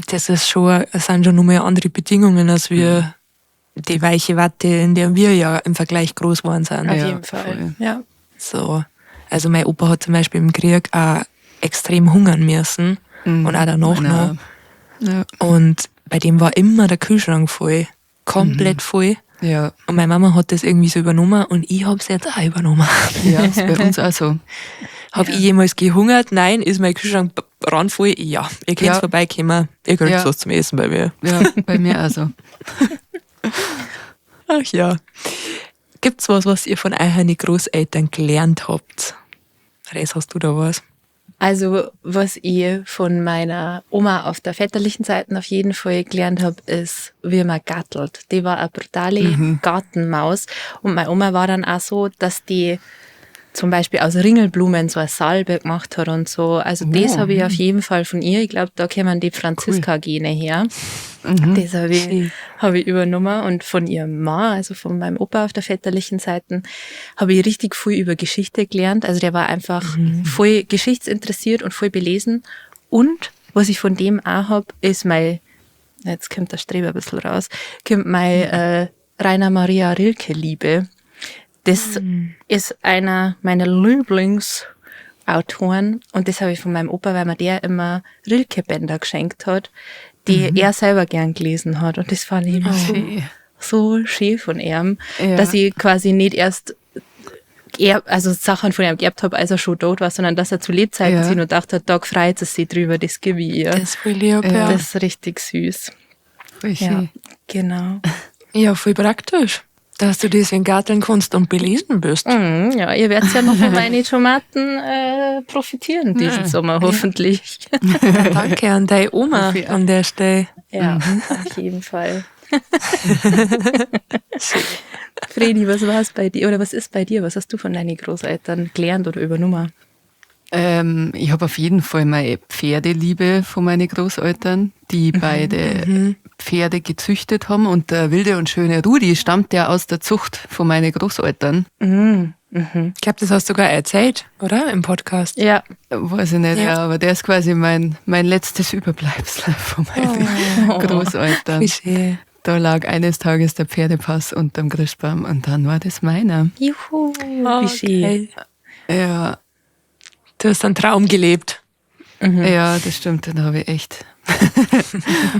Speaker 1: das ist schon, es sind schon nochmal andere Bedingungen, als wir die weiche Watte, in der wir ja im Vergleich groß geworden sind.
Speaker 2: Auf
Speaker 4: Ja,
Speaker 2: jeden Fall.
Speaker 4: voll.
Speaker 2: Ja.
Speaker 1: So. Also mein Opa hat zum Beispiel im Krieg auch extrem hungern müssen und auch danach noch.
Speaker 4: Ja.
Speaker 1: Und bei dem war immer der Kühlschrank voll. Komplett voll.
Speaker 4: Ja.
Speaker 1: Und meine Mama hat das irgendwie so übernommen und ich hab's jetzt auch übernommen.
Speaker 4: Ja, ist bei uns auch so.
Speaker 1: Hab ich jemals gehungert? Nein. Ist mein Kühlschrank randvoll? Ja. Ihr könnt
Speaker 4: Ja.
Speaker 1: vorbeikommen. Ihr kriegt
Speaker 4: Ja.
Speaker 1: was zum Essen bei mir.
Speaker 4: Ja, bei mir auch so.
Speaker 1: Ach ja. Gibt's was, was ihr von euren Großeltern gelernt habt? Res, hast du da was?
Speaker 2: Also, was ich von meiner Oma auf der väterlichen Seite auf jeden Fall gelernt habe, ist, wie man gattelt. Die war eine brutale Gartenmaus. Und meine Oma war dann auch so, dass die zum Beispiel aus Ringelblumen so eine Salbe gemacht hat und so. Also das habe ich auf jeden Fall von ihr. Ich glaube, da kämen die Franziska-Gene her. Das habe ich, hab ich übernommen. Und von ihrem Mann, also von meinem Opa auf der väterlichen Seite, habe ich richtig viel über Geschichte gelernt. Also der war einfach voll geschichtsinteressiert und voll belesen. Und was ich von dem auch hab, ist mein, jetzt kommt der Streber ein bisschen raus, kommt mein Rainer Maria Rilke-Liebe. Das ist einer meiner Lieblingsautoren und das habe ich von meinem Opa, weil mir der immer Rilke-Bänder geschenkt hat, die er selber gern gelesen hat. Und das fand ich immer so schön von ihm, dass ich quasi nicht erst also Sachen von ihm geerbt habe, als er schon tot war, sondern dass er zu Lebzeiten sich noch gedacht hat, da freut es sich drüber, das gebe ich ihr.
Speaker 1: Das ist voll lieb, ja.
Speaker 2: Das ist richtig süß.
Speaker 4: Voll schön.
Speaker 2: Ja, genau.
Speaker 1: Ja, voll praktisch, dass du das in Garteln kannst und belesen bist.
Speaker 2: Ja, ihr werdet ja noch von meinen Tomaten profitieren diesen Sommer, hoffentlich.
Speaker 1: Ja, danke an deine Oma an der Stelle.
Speaker 2: Ja, auf jeden Fall. Fredi, was war es bei dir oder was ist bei dir? Was hast du von deinen Großeltern gelernt oder übernommen?
Speaker 4: Ich habe auf jeden Fall meine Pferdeliebe von meinen Großeltern, die beide Pferde gezüchtet haben. Und der wilde und schöne Rudi stammt ja aus der Zucht von meinen Großeltern.
Speaker 1: Ich glaube, das hast du sogar erzählt, oder? Im Podcast.
Speaker 2: Ja.
Speaker 4: Weiß ich nicht, ja, aber der ist quasi mein letztes Überbleibsel von meinen Großeltern.
Speaker 1: Wie schön.
Speaker 4: Da lag eines Tages der Pferdepass unterm Christbaum und dann war das meiner.
Speaker 2: Juhu, wie schön.
Speaker 4: Ja.
Speaker 1: Du hast einen Traum gelebt.
Speaker 4: Ja, das stimmt, den habe ich echt.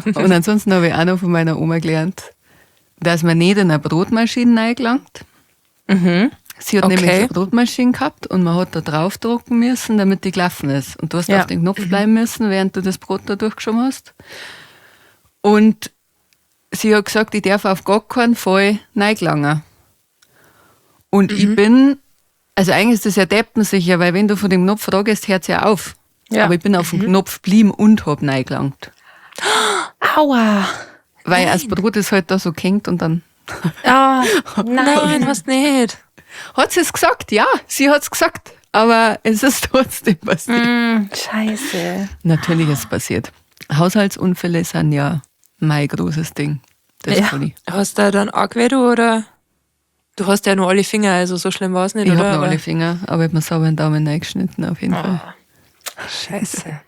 Speaker 4: Und ansonsten habe ich auch noch von meiner Oma gelernt, dass man nicht in eine Brotmaschine reingelangt. Sie hat nämlich eine Brotmaschine gehabt und man hat da draufdrucken müssen, damit die gelaufen ist. Und du hast auf den Knopf bleiben müssen, während du das Brot da durchgeschoben hast. Und sie hat gesagt, ich darf auf gar keinen Fall reingelangen. Und ich bin, also eigentlich ist das ja deppensicher, weil wenn du von dem Knopf fragst, hört es ja auf. Ja. Aber ich bin auf dem Knopf geblieben und hab reingelangt.
Speaker 2: Aua!
Speaker 4: Weil das Brot ist halt da so gehängt und dann...
Speaker 2: Oh,
Speaker 1: nein, was nicht.
Speaker 4: Hat sie es gesagt? Ja, sie hat es gesagt. Aber es ist trotzdem passiert.
Speaker 2: Scheiße.
Speaker 4: Natürlich ist es passiert. Haushaltsunfälle sind ja mein großes Ding. Das ja. Kann ich.
Speaker 1: Hast du dann auch gewehrt, oder? Du hast ja nur alle Finger, also so schlimm war es nicht,
Speaker 4: ich
Speaker 1: oder?
Speaker 4: Ich habe noch alle Finger, aber ich habe mir sauber einen Daumen reingeschnitten, auf jeden Fall.
Speaker 1: Scheiße.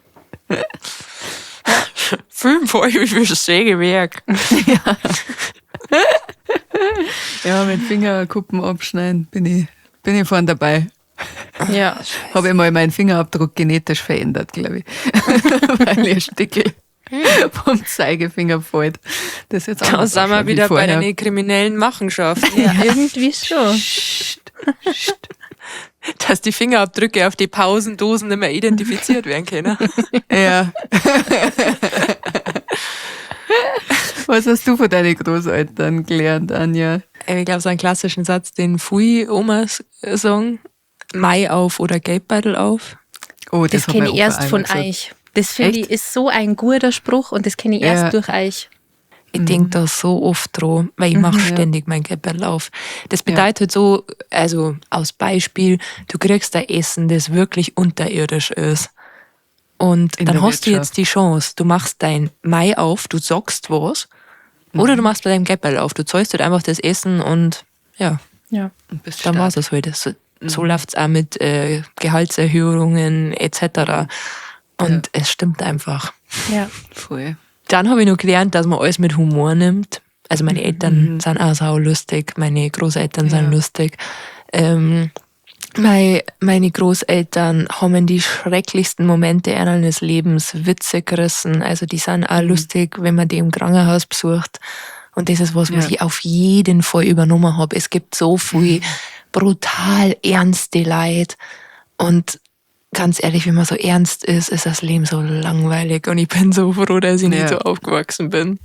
Speaker 1: 5 Euro für das Sägewerk.
Speaker 4: Ja. Ja, mit Fingerkuppen abschneiden bin ich vorn dabei.
Speaker 2: Ja.
Speaker 4: Habe ich mal meinen Fingerabdruck genetisch verändert, glaube ich. Weil ich ein Stickel vom Zeigefinger fällt. Das ist jetzt
Speaker 1: da sind wir wieder bei den kriminellen Machenschaften.
Speaker 2: Ja, irgendwie schon.
Speaker 1: Dass die Fingerabdrücke auf die Pausendosen nicht mehr identifiziert werden können.
Speaker 4: Ja. Was hast du von deinen Großeltern gelernt, Anja?
Speaker 1: Ich glaube, so einen klassischen Satz, den viele Omas sagen: Mai auf oder Geldbeutel auf.
Speaker 4: Oh,
Speaker 2: das kenne ich erst von euch. Das finde ich ist so ein guter Spruch und das kenne ich erst durch euch.
Speaker 1: Ich denke da so oft dran, weil ich mache ständig mein Geldbeutel auf. Das bedeutet so, also aus Beispiel, du kriegst da Essen, das wirklich unterirdisch ist. Und dann hast du jetzt die Chance, du machst dein Mai auf, du sagst was, oder du machst bei deinem Geldbeutel auf, du zahlst halt einfach das Essen und ja,
Speaker 4: und bist
Speaker 1: dann war es halt. So läuft es auch mit Gehaltserhöhungen etc. Und es stimmt einfach.
Speaker 2: Ja.
Speaker 4: Voll.
Speaker 1: Dann habe ich noch gelernt, dass man alles mit Humor nimmt. Also meine Eltern sind auch sau lustig, meine Großeltern sind lustig. Meine Großeltern haben die schrecklichsten Momente ihres Lebens Witze gerissen. Also die sind auch lustig, wenn man die im Krankenhaus besucht. Und das ist was, was ich auf jeden Fall übernommen habe. Es gibt so viel brutal ernste Leid. Und ganz ehrlich, wenn man so ernst ist, ist das Leben so langweilig und ich bin so froh, dass ich nicht so aufgewachsen bin.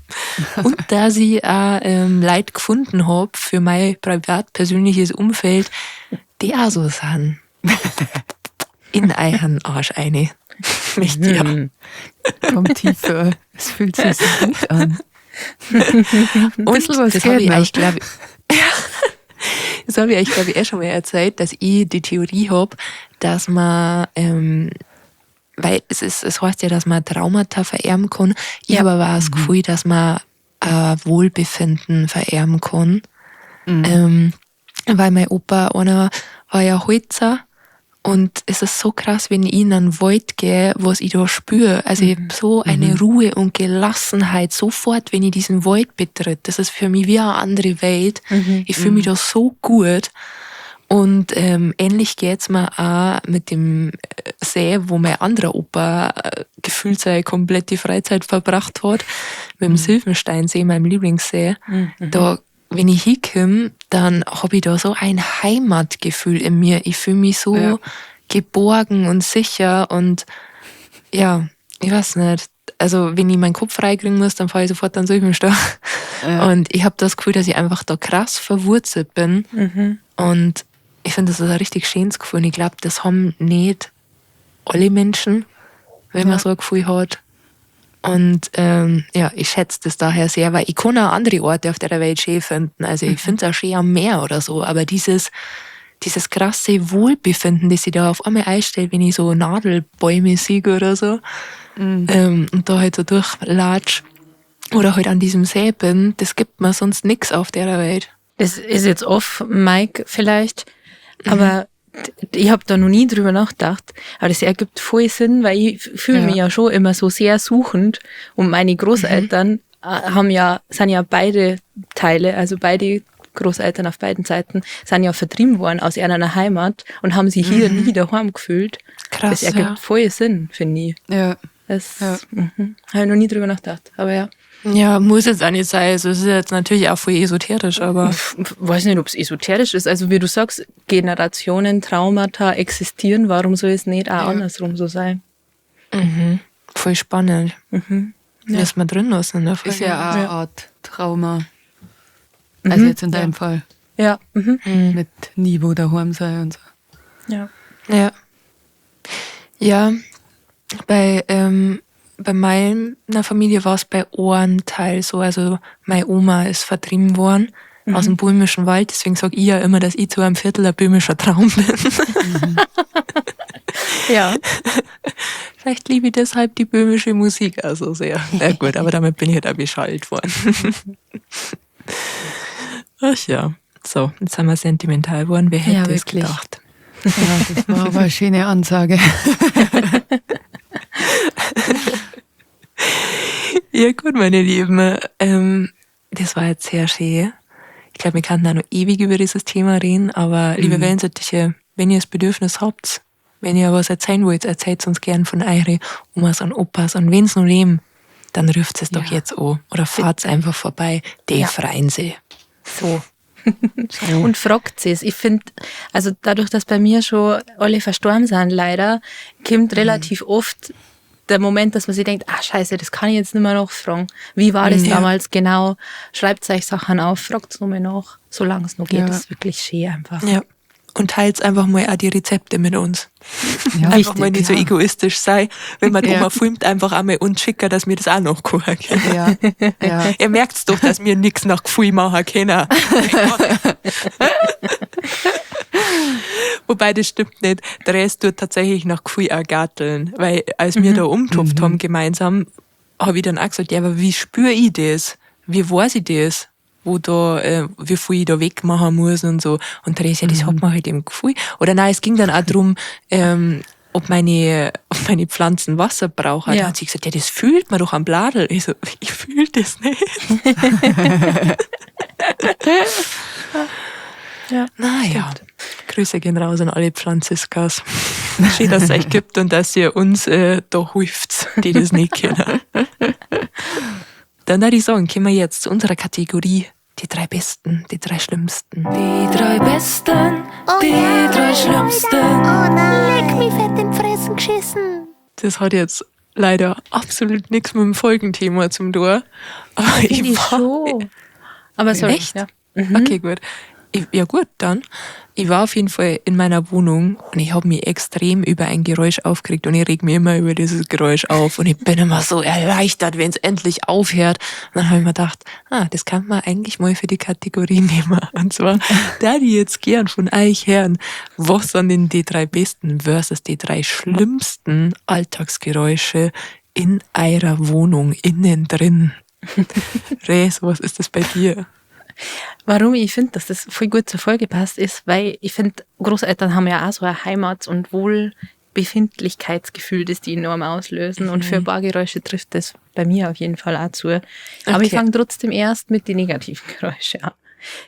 Speaker 1: Und dass ich auch Leute gefunden hab für mein privat persönliches Umfeld, die auch so sind. In euren Arsch eine. Nicht ja.
Speaker 4: Komm tiefer. Es fühlt sich so gut an.
Speaker 1: Und das habe ich euch, glaube ich, das habe ich euch, glaube ich, eh schon mal erzählt, dass ich die Theorie habe, dass man, weil es heißt ja, dass man Traumata vererben kann. Ich habe aber auch das Gefühl, dass man Wohlbefinden vererben kann. Weil mein Opa, einer war ja Holzer. Und es ist so krass, wenn ich in einen Wald gehe, was ich da spüre. Also ich hab so eine Ruhe und Gelassenheit sofort, wenn ich diesen Wald betritt. Das ist für mich wie eine andere Welt. Ich fühle mich da so gut. Und ähnlich geht's mir auch mit dem See, wo mein anderer Opa gefühlt seine komplette Freizeit verbracht hat, mit dem Sylvensteinsee, meinem Lieblingssee. Da, wenn ich hinkomme, dann hab ich da so ein Heimatgefühl in mir. Ich fühle mich so geborgen und sicher und ja, ich weiß nicht. Also wenn ich meinen Kopf freikriegen muss, dann fahre ich sofort an Sylvenstein. Ja. Und ich hab das Gefühl, dass ich einfach da krass verwurzelt bin. Und ich finde, das ist ein richtig schönes Gefühl. Und ich glaub, das haben nicht alle Menschen, wenn man so ein Gefühl hat. Und ja, ich schätze das daher sehr, weil ich kann auch andere Orte auf der Welt schön finden. Also ich find's auch schön am Meer oder so, aber dieses krasse Wohlbefinden, das sich da auf einmal einstellt, wenn ich so Nadelbäume sehe oder so, und da halt so durchlatsch oder halt an diesem See bin, das gibt mir sonst nix auf der Welt.
Speaker 2: Das ist jetzt off Mic vielleicht, aber ich hab da noch nie drüber nachgedacht, aber das ergibt voll Sinn, weil ich fühle mich ja schon immer so sehr suchend und meine Großeltern sind ja beide Teile, also beide Großeltern auf beiden Seiten, sind ja vertrieben worden aus einer Heimat und haben sich hier nie daheim gefühlt.
Speaker 1: Krass,
Speaker 2: das ergibt voll Sinn, finde ich.
Speaker 4: Ja.
Speaker 2: Das habe ich noch nie drüber nachgedacht, aber ja.
Speaker 1: Ja, muss jetzt auch nicht sein. Also es ist jetzt natürlich auch voll esoterisch, aber...
Speaker 2: Ich weiß nicht, ob's esoterisch ist. Also wie du sagst, Generationen, Traumata existieren. Warum soll es nicht auch andersrum so sein?
Speaker 1: Voll spannend. Lass mal drin lassen in der Folge.
Speaker 4: Ist ja auch eine Art Trauma. Also jetzt in deinem Fall.
Speaker 2: Ja.
Speaker 4: Mit nie wo daheim sein und so.
Speaker 2: Ja.
Speaker 1: Ja. Ja, bei meiner Familie war es bei Ohrenteil so, also meine Oma ist vertrieben worden aus dem böhmischen Wald, deswegen sag ich ja immer, dass ich zu einem Viertel ein böhmischer Traum bin.
Speaker 2: Ja.
Speaker 1: Vielleicht liebe ich deshalb die böhmische Musik auch so sehr. Na gut, aber damit bin ich halt auch beschallt worden. Ach ja, so, jetzt sind wir sentimental geworden, wer hätte es gedacht?
Speaker 4: Ja, das war aber eine schöne Ansage.
Speaker 1: Ja gut, meine Lieben, das war jetzt sehr schön. Ich glaube, wir könnten auch noch ewig über dieses Thema reden, aber liebe Wellensittiche, wenn ihr das Bedürfnis habt, wenn ihr was erzählen wollt, erzählt uns gern von eure Omas und Opas und wenn's noch leben, dann ruft es doch jetzt an oder fahrt einfach vorbei, die freuen sich.
Speaker 2: So. Und fragt es. Ich finde, also dadurch, dass bei mir schon alle verstorben sind, leider, kommt relativ oft der Moment, dass man sich denkt, ah scheiße, das kann ich jetzt nicht mehr nachfragen. Wie war das damals genau? Schreibt euch Sachen auf, fragt es nochmal nach, solange es noch geht. Das ist wirklich schön einfach.
Speaker 1: Ja. Und teilt einfach mal auch die Rezepte mit uns.
Speaker 4: Ja,
Speaker 1: einfach
Speaker 4: richtig,
Speaker 1: mal nicht so egoistisch sein. Wenn man die Oma filmt, einfach einmal uns schicken, dass wir das auch noch kochen können.
Speaker 4: Ja. Ja.
Speaker 1: Ihr merkt's doch, dass wir nichts nach Gefühl machen können. Wobei, das stimmt nicht. Der Rest tut tatsächlich nach Gefühl auch garteln. Weil als wir da umgetopft haben gemeinsam, habe ich dann auch gesagt, ja, aber wie spüre ich das? Wie weiß ich das? Wo da, wie viel ich da wegmachen muss und so. Und Therese, ja, das hat man halt im Gefühl. Oder nein, es ging dann auch darum, ob meine Pflanzen Wasser brauchen.
Speaker 2: Ja.
Speaker 1: Dann hat sie gesagt, ja, das fühlt man doch am Bladel. Ich so, ich fühle das nicht.
Speaker 2: Ja,
Speaker 1: naja, Grüße gehen raus an alle Pflanziskas. Schön, dass es euch gibt und dass ihr uns da hilft, die das nicht kennen. Dann würde ich sagen, kommen wir jetzt zu unserer Kategorie, die drei Besten, die drei Schlimmsten.
Speaker 3: Die drei Besten, die drei Schlimmsten.
Speaker 5: Oh nein. Leck mich fett den Fress. Hosen geschissen.
Speaker 1: Das hat jetzt leider absolut nichts mit dem Folgenthema zum tun. Aber
Speaker 2: Finde ich
Speaker 1: war-
Speaker 2: schon. Aber sorry.
Speaker 1: Echt?
Speaker 2: Ja.
Speaker 1: Okay, gut. Ich, ja gut, dann. Ich war auf jeden Fall in meiner Wohnung und ich habe mich extrem über ein Geräusch aufgeregt und ich reg mich immer über dieses Geräusch auf und ich bin immer so erleichtert, wenn es endlich aufhört. Und dann habe ich mir gedacht, ah, das kann man eigentlich mal für die Kategorie nehmen. Und zwar, da die jetzt gern von euch hören, was sind denn die drei besten versus die drei schlimmsten Alltagsgeräusche in eurer Wohnung innen drin? Res, was ist das bei dir?
Speaker 2: Warum ich finde, dass das voll gut zur Folge passt, ist, weil ich finde, Großeltern haben ja auch so ein Heimat- und Wohlbefindlichkeitsgefühl, das die enorm auslösen. Und für ein paar Geräusche trifft das bei mir auf jeden Fall auch zu. Aber ich
Speaker 1: Okay.
Speaker 2: fange trotzdem erst mit den negativen Geräuschen an.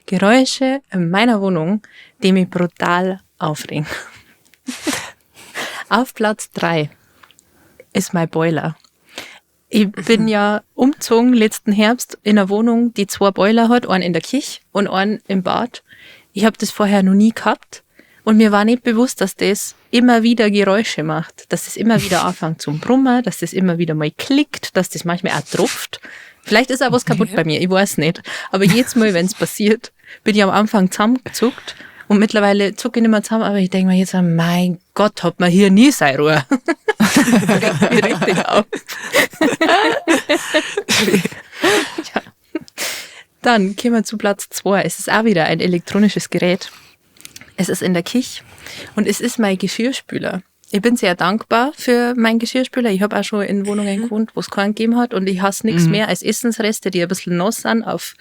Speaker 2: Geräusche in meiner Wohnung, die mich brutal aufregen. Auf Platz drei ist mein Boiler. Ich bin ja umgezogen letzten Herbst in eine Wohnung, die zwei Boiler hat, einen in der Küche und einen im Bad. Ich habe das vorher noch nie gehabt und mir war nicht bewusst, dass das immer wieder Geräusche macht, dass das immer wieder anfängt zum Brummen, dass das immer wieder mal klickt, dass das manchmal auch tropft. Vielleicht ist auch was kaputt bei mir, ich weiß nicht. Aber jedes Mal, wenn es passiert, bin ich am Anfang zusammengezuckt und mittlerweile zucke ich nicht mehr zusammen, aber ich denke mir jetzt, mein Gott, hat man hier nie seine Ruhe. Regt mich richtig auf. Ja. Dann kommen wir zu Platz 2. Es ist auch wieder ein elektronisches Gerät. Es ist in der Küche und es ist mein Geschirrspüler. Ich bin sehr dankbar für meinen Geschirrspüler. Ich habe auch schon in Wohnungen gewohnt, wo es keinen gegeben hat und ich hasse nichts mehr als Essensreste, die ein bisschen nass sind, auf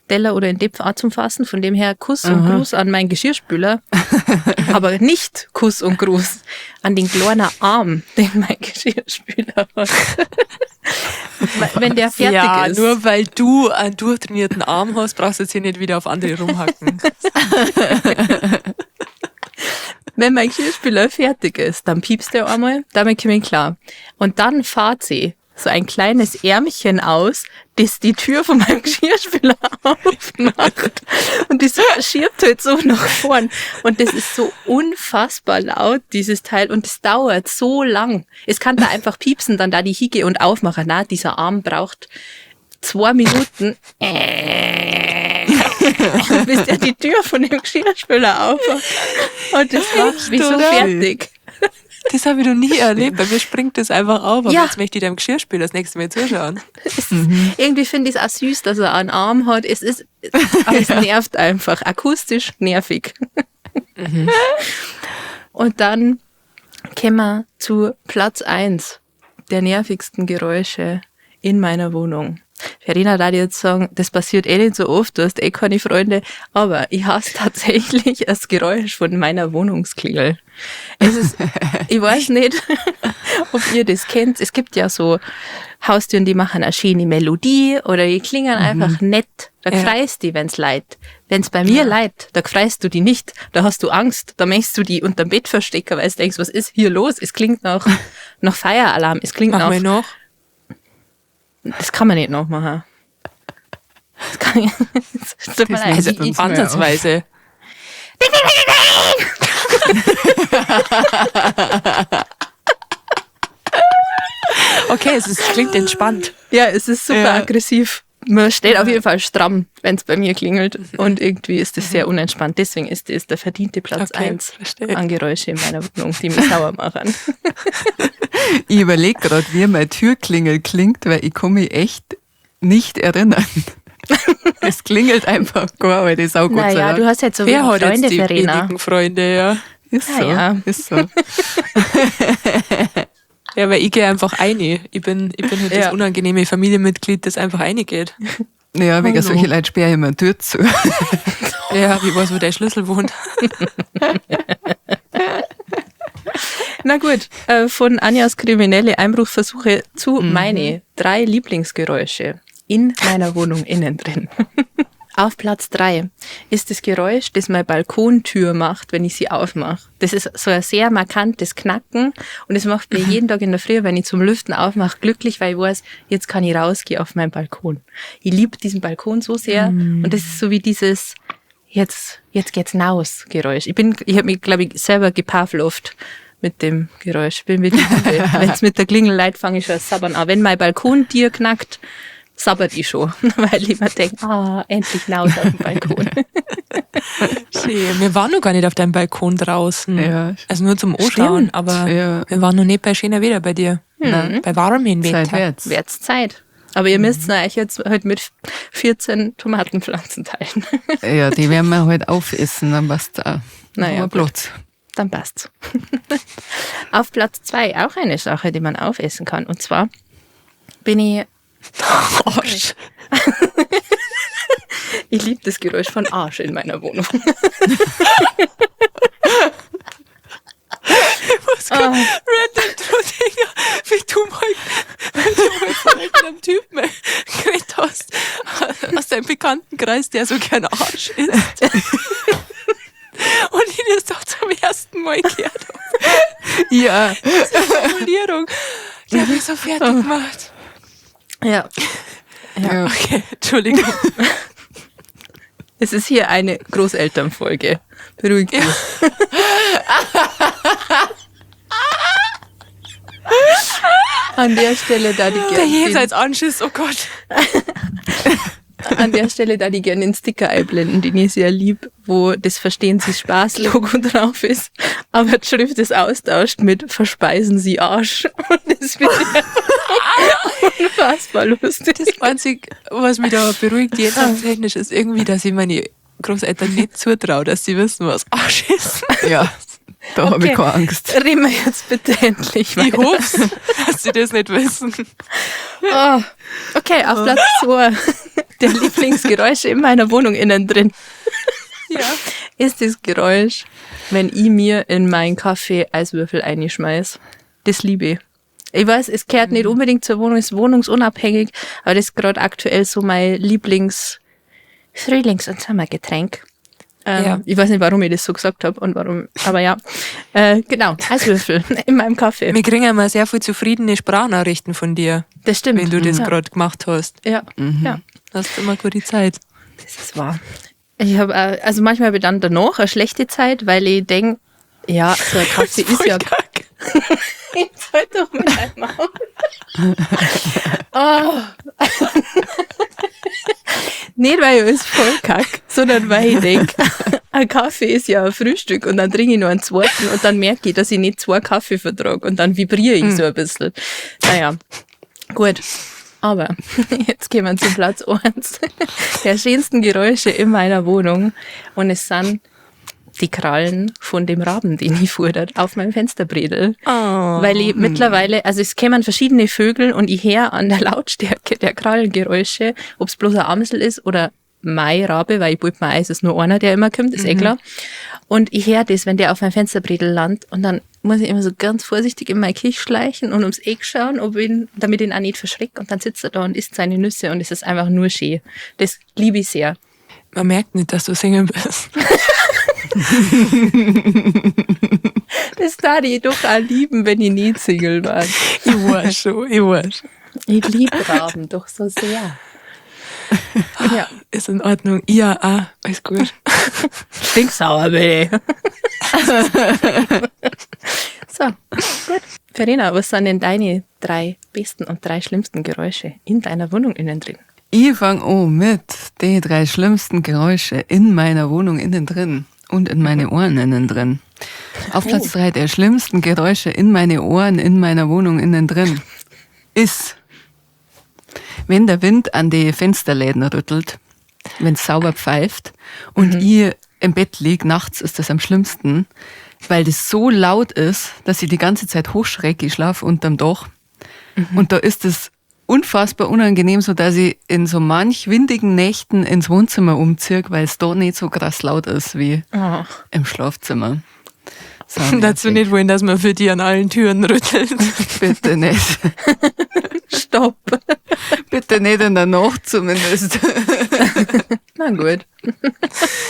Speaker 2: Teller oder in Töpfen anzufassen. Von dem her Kuss und Gruß an meinen Geschirrspüler, aber nicht Kuss und Gruß an den kleinen Arm, den mein Geschirrspüler hat. Wenn der fertig
Speaker 1: ja,
Speaker 2: ist.
Speaker 1: nur weil du einen durchtrainierten Arm hast, brauchst du jetzt hier nicht wieder auf andere rumhacken.
Speaker 2: Wenn mein Geschirrspüler fertig ist, dann piepst er einmal, damit komme ich klar. Und dann fahrt sie so ein kleines Ärmchen aus, das die Tür von meinem Geschirrspüler aufmacht. Und das schiebt halt so nach vorn. Und das ist so unfassbar laut, dieses Teil. Und das dauert so lang. Es kann da einfach piepsen, dann da die Hicke und aufmachen. Na, dieser Arm braucht 2 Minuten, bis der die Tür von dem Geschirrspüler aufmacht. Und das macht mich so
Speaker 1: oder?
Speaker 2: fertig.
Speaker 1: Das habe ich noch nie erlebt. Bei mir springt das einfach auf. Aber
Speaker 2: Ja.
Speaker 1: jetzt möchte ich deinem Geschirrspüler das nächste Mal zuschauen.
Speaker 2: Es ist, Irgendwie finde ich es auch süß, dass er einen Arm hat. Es ist, aber es nervt einfach. Akustisch nervig. Und dann kommen wir zu Platz 1 der nervigsten Geräusche in meiner Wohnung. Verena darf jetzt sagen, das passiert eh nicht so oft, du hast eh keine Freunde, aber ich hasse tatsächlich das Geräusch von meiner Wohnungsklingel. Es ist, ich weiß nicht, ob ihr das kennt. Es gibt ja so Haustüren, die machen eine schöne Melodie oder die klingen einfach nett. Da
Speaker 1: Ja.
Speaker 2: freust du dich, wenn's leid. Wenn's bei mir leid, da freust du dich nicht. Da hast du Angst. Da möchtest du die unterm Bett verstecken, weil du denkst, was ist hier los? Es klingt nach Feueralarm. Es klingt
Speaker 1: Mach
Speaker 2: nach
Speaker 1: mal noch.
Speaker 2: Das kann man nicht nachmachen. Das kann ich. Es tut mir
Speaker 4: Das
Speaker 2: leid.
Speaker 1: Also
Speaker 4: nimmt uns mal
Speaker 1: ansatzweise. Okay, es ist, klingt entspannt.
Speaker 2: Ja, es ist super
Speaker 4: Ja.
Speaker 2: aggressiv. Man steht auf jeden Fall stramm, wenn es bei mir klingelt. Und irgendwie ist das sehr unentspannt. Deswegen ist das der verdiente Platz
Speaker 1: Okay,
Speaker 2: 1
Speaker 1: verstehe.
Speaker 2: an Geräusche in meiner Wohnung, die mich sauer machen.
Speaker 4: Ich überlege gerade, wie meine Türklingel klingt, weil ich kann mich echt nicht erinnern. Es klingelt einfach gar, weil das auch Gott sei
Speaker 2: Naja,
Speaker 4: Dank.
Speaker 2: du hast jetzt so
Speaker 1: Wer
Speaker 2: wenig
Speaker 1: hat jetzt
Speaker 2: Freunde,
Speaker 1: die
Speaker 2: Verena.
Speaker 1: wenigen Freunde, ja?
Speaker 4: Ist so,
Speaker 2: Ja, ja.
Speaker 4: ist so.
Speaker 1: Ja, weil ich gehe einfach ein. Ich bin halt das
Speaker 2: Ja.
Speaker 1: unangenehme Familienmitglied, das einfach reingeht.
Speaker 4: Ja, wegen
Speaker 1: Hallo.
Speaker 4: solche Leute sperre ich immer Tür zu.
Speaker 1: Ja, ich weiß, wo der Schlüssel wohnt.
Speaker 2: Na gut, von Anjas kriminelle Einbruchversuche zu meine 3 Lieblingsgeräusche in meiner Wohnung innen drin. Auf Platz 3 ist das Geräusch, das meine Balkontür macht, wenn ich sie aufmache. Das ist so ein sehr markantes Knacken und es macht mir jeden Tag in der Früh, wenn ich zum Lüften aufmache, glücklich, weil ich weiß, jetzt kann ich rausgehen auf meinen Balkon. Ich liebe diesen Balkon so sehr und das ist so wie dieses jetzt geht's naus Geräusch. Ich habe mich, glaube ich, selber gepavlovt. mit dem Geräusch. Bin mit Wenn es mit der Klingel leid, fange ich schon sabbern an. Wenn mein Balkontier knackt, sabbert ich schon, weil ich mir denke, ah, endlich laut auf dem Balkon.
Speaker 1: Schön. Wir waren noch gar nicht auf deinem Balkon draußen.
Speaker 4: Ja.
Speaker 1: Also nur zum Anschauen,
Speaker 2: Stimmt.
Speaker 1: aber
Speaker 4: Ja.
Speaker 1: wir waren noch nicht bei schöner Wetter bei dir.
Speaker 4: Nein.
Speaker 1: Bei warmem
Speaker 4: Zeit
Speaker 1: Wetter.
Speaker 4: wird's.
Speaker 2: Wird's Zeit. Aber ihr müsst euch jetzt halt mit 14 Tomatenpflanzen teilen.
Speaker 4: Ja, die werden wir halt aufessen, dann passt auch.
Speaker 2: Naja,
Speaker 4: Haben wir Platz.
Speaker 2: Dann passt's. Auf Platz 2 auch eine Sache, die man aufessen kann. Und zwar bin ich.
Speaker 1: Arsch.
Speaker 2: Ich liebe das Geräusch von Arsch in meiner Wohnung.
Speaker 1: Was kann random dran denken, wie du mal von irgendeinem Typen geredet hast, aus deinem Bekanntenkreis, der so gern Arsch isst. Und ich das doch zum ersten Mal gehört habe.
Speaker 4: Ja.
Speaker 1: Diese Formulierung, die hat mich so fertig gemacht.
Speaker 2: Ja.
Speaker 4: Ja.
Speaker 1: Okay, Entschuldigung.
Speaker 2: Es ist hier eine Großelternfolge. Beruhig dich. An der Stelle da die
Speaker 1: Der
Speaker 2: gern den,
Speaker 1: Jenseitsanschiss, oh Gott.
Speaker 2: an der Stelle da die gerne den Sticker einblenden, den ich sehr lieb, wo das Verstehen Sie Spaß Logo drauf ist, aber die Schrift ist austauscht mit Verspeisen Sie Arsch und das finde ich einfach unfassbar lustig.
Speaker 1: Das Einzige, was mich da beruhigt, jenseitstechnisch, ist irgendwie, dass ich meine Großeltern nicht zutraue, dass sie wissen, was Arsch ist.
Speaker 4: Ja, da habe ich
Speaker 2: Okay.
Speaker 4: keine Angst.
Speaker 2: Reden wir jetzt bitte endlich
Speaker 1: Ich
Speaker 2: weiter.
Speaker 1: hoffe, dass sie das nicht wissen.
Speaker 2: Oh, okay, auf Platz 2 der Lieblingsgeräusche in meiner Wohnung innen drin
Speaker 1: Ja.
Speaker 2: ist das Geräusch, wenn ich mir in meinen Kaffee Eiswürfel einschmeiß. Das liebe ich. Ich weiß, es gehört nicht unbedingt zur Wohnung, ist wohnungsunabhängig, aber das ist gerade aktuell so mein Lieblings-Frühlings- und Sommergetränk.
Speaker 1: Ja.
Speaker 2: Ich weiß nicht, warum ich das so gesagt habe und warum, aber ja. Genau, Eiswürfel in meinem Kaffee.
Speaker 1: Wir kriegen immer sehr viel zufriedene Sprachnachrichten von dir,
Speaker 2: Das stimmt.
Speaker 1: wenn du das
Speaker 2: ja.
Speaker 1: gerade gemacht hast.
Speaker 2: Ja, ja.
Speaker 1: Hast immer gute Zeit.
Speaker 2: Das ist wahr. Ich habe also manchmal habe ich dann danach eine schlechte Zeit, weil ich denke, ja, so ein Kaffee ist
Speaker 1: Voll
Speaker 2: ja.
Speaker 1: kack.
Speaker 2: Jetzt halt doch mal dein Maul. Oh. Nicht, weil ich es voll kack, sondern weil ich denke, ein Kaffee ist ja ein Frühstück und dann trinke ich noch einen zweiten und dann merke ich, dass ich nicht zwei Kaffee vertrage und dann vibriere ich so ein bisschen. Naja, gut. Aber jetzt gehen wir zu Platz 1 der schönsten Geräusche in meiner Wohnung und es sind die Krallen von dem Raben, den ich fordert, auf meinem Fensterbredel.
Speaker 1: Oh.
Speaker 2: Weil ich mittlerweile, also es kämen verschiedene Vögel und ich höre an der Lautstärke der Krallengeräusche, ob es bloß ein Amsel ist oder mein Rabe, weil ich bild mir ein, es ist nur einer, der immer kommt, ist eh klar. Und ich höre das, wenn der auf mein Fensterbredel landet und dann muss ich immer so ganz vorsichtig in meine Küche schleichen und ums Eck schauen, ob ihn, damit ich ihn auch nicht verschreckt. Und dann sitzt er da und isst seine Nüsse und es ist einfach nur schön. Das liebe ich sehr.
Speaker 1: Man merkt nicht, dass du Single bist.
Speaker 2: Das darf ich doch auch lieben, wenn ich nicht Single war.
Speaker 1: Ich weiß schon, ich weiß.
Speaker 2: Ich liebe Raben doch so sehr. Ja.
Speaker 1: Ist in Ordnung. Ja, ah, alles gut.
Speaker 2: Stinksauer bin ich. So, gut. Verena, was sind denn deine 3 besten und 3 schlimmsten Geräusche in deiner Wohnung innen drin?
Speaker 4: Ich fange an mit den 3 schlimmsten Geräusche in meiner Wohnung innen drin und in meine Ohren innen drin. Auf Platz 3 der schlimmsten Geräusche in meine Ohren in meiner Wohnung innen drin ist, wenn der Wind an die Fensterläden rüttelt, wenn's sauber pfeift und ich im Bett lieg, nachts ist das am schlimmsten, weil das so laut ist, dass ich die ganze Zeit hochschrecke, ich schlafe unterm Dach. Und da ist es unfassbar unangenehm, so dass ich in so manch windigen Nächten ins Wohnzimmer umziehe, weil es da nicht so krass laut ist wie im Schlafzimmer. So
Speaker 1: Dazu
Speaker 4: nervig.
Speaker 1: nicht wollen, dass man für die an allen Türen rüttelt.
Speaker 4: Bitte nicht.
Speaker 2: Stopp.
Speaker 4: Bitte nicht in der Nacht zumindest.
Speaker 2: Na gut.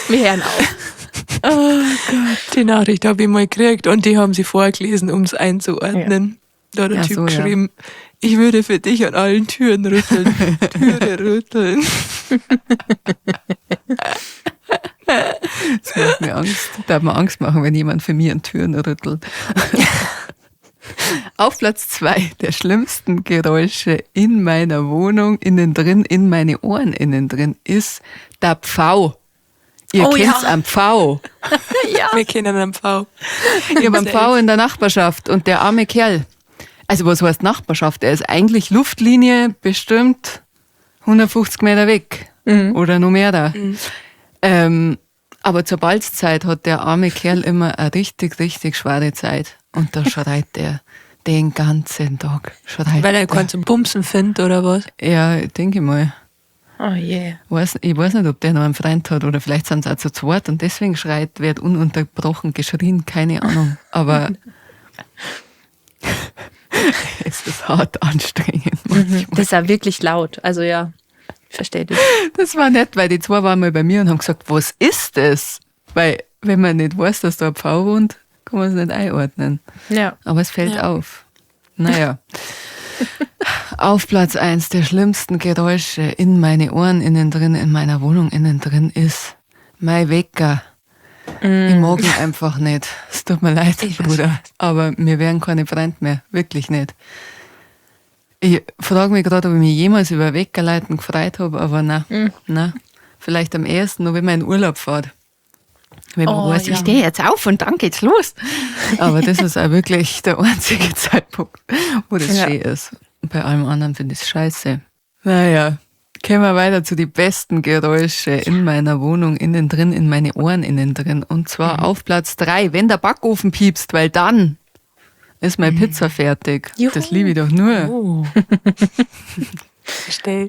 Speaker 2: Wir hören auf.
Speaker 1: Oh Gott. Die Nachricht habe ich mal gekriegt und die haben sie vorgelesen, um es einzuordnen. Da hat der
Speaker 4: Ja,
Speaker 1: Typ
Speaker 4: so, ja.
Speaker 1: geschrieben, ich würde für dich an allen Türen rütteln. Türe rütteln.
Speaker 4: Das macht mir Angst. Darf man Angst machen, wenn jemand für mich an Türen rüttelt. Auf Platz 2 der schlimmsten Geräusche in meiner Wohnung, innen drin, in meine Ohren innen drin, ist der Pfau. Ihr
Speaker 2: Oh
Speaker 4: kennt's
Speaker 2: ja.
Speaker 4: am Pfau.
Speaker 2: Ja.
Speaker 1: Wir kennen einen Pfau.
Speaker 4: Ich habe einen Pfau in der Nachbarschaft und der arme Kerl. Also was heißt Nachbarschaft? Er ist eigentlich Luftlinie bestimmt 150 Meter weg oder noch mehr da. Aber zur Balzzeit hat der arme Kerl immer eine richtig, richtig schwere Zeit. Und da schreit er den ganzen Tag. Schreit
Speaker 1: Weil er
Speaker 4: der.
Speaker 1: keinen zum Pumsen findet oder was?
Speaker 4: Ja, denke ich mal.
Speaker 2: Oh je.
Speaker 4: Ich weiß nicht, ob der noch einen Freund hat oder vielleicht sind sie auch zu zweit und deswegen schreit, wird ununterbrochen geschrien, keine Ahnung. Aber es ist hart anstrengend manchmal.
Speaker 2: Das ist auch wirklich laut. Also ja, ich verstehe dich.
Speaker 4: Das war nett, weil die zwei waren mal bei mir und haben gesagt, was ist das? Weil, wenn man nicht weiß, dass da ein Pfau wohnt, kann man es nicht einordnen.
Speaker 2: Ja.
Speaker 4: Aber es fällt
Speaker 1: Ja.
Speaker 4: auf. Naja. Auf Platz 1 der schlimmsten Geräusche in meine Ohren innen drin, in meiner Wohnung innen drin ist mein Wecker. Ich mag ihn einfach nicht. Es tut mir leid,
Speaker 1: Ich weiß
Speaker 4: Bruder. Aber wir wären keine Freunde mehr. Wirklich nicht. Ich frage mich gerade, ob ich mich jemals über Weckerleiten gefreut habe, aber nein. Nein. Vielleicht am ehesten nur, wenn man in Urlaub fährt. Wenn man
Speaker 2: Oh,
Speaker 4: weiß,
Speaker 2: ja.
Speaker 4: ich stehe jetzt auf und dann geht's los. Aber das ist auch wirklich der einzige Zeitpunkt, wo das
Speaker 2: Ja.
Speaker 4: schön ist. Bei allem anderen finde ich es scheiße. Naja, kommen wir weiter zu den besten Geräusche in meiner Wohnung, innen drin, in meine Ohren innen drin. Und zwar auf Platz 3, wenn der Backofen piepst, weil dann ist meine Pizza fertig.
Speaker 2: Juhu.
Speaker 4: Das liebe ich doch nur.
Speaker 1: Oh. Verstehe.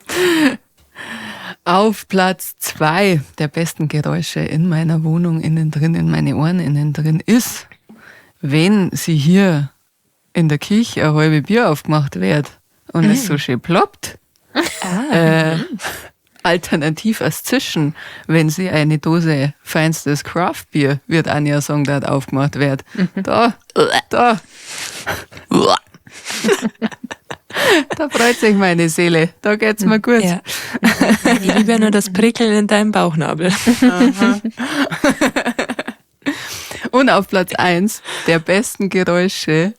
Speaker 4: Auf Platz 2 der besten Geräusche in meiner Wohnung innen drin, in meine Ohren innen drin ist, wenn sie hier in der Küche ein halbe Bier aufgemacht wird und es so schön ploppt. Alternativ als Zischen, wenn sie eine Dose feinstes Craft-Bier, wird Anja sagen, dort aufgemacht wird. Da, da. Da freut sich meine Seele. Da geht's mir gut.
Speaker 1: Ja. Ich liebe ja nur das Prickeln in deinem Bauchnabel.
Speaker 4: Und auf Platz 1 der besten Geräusche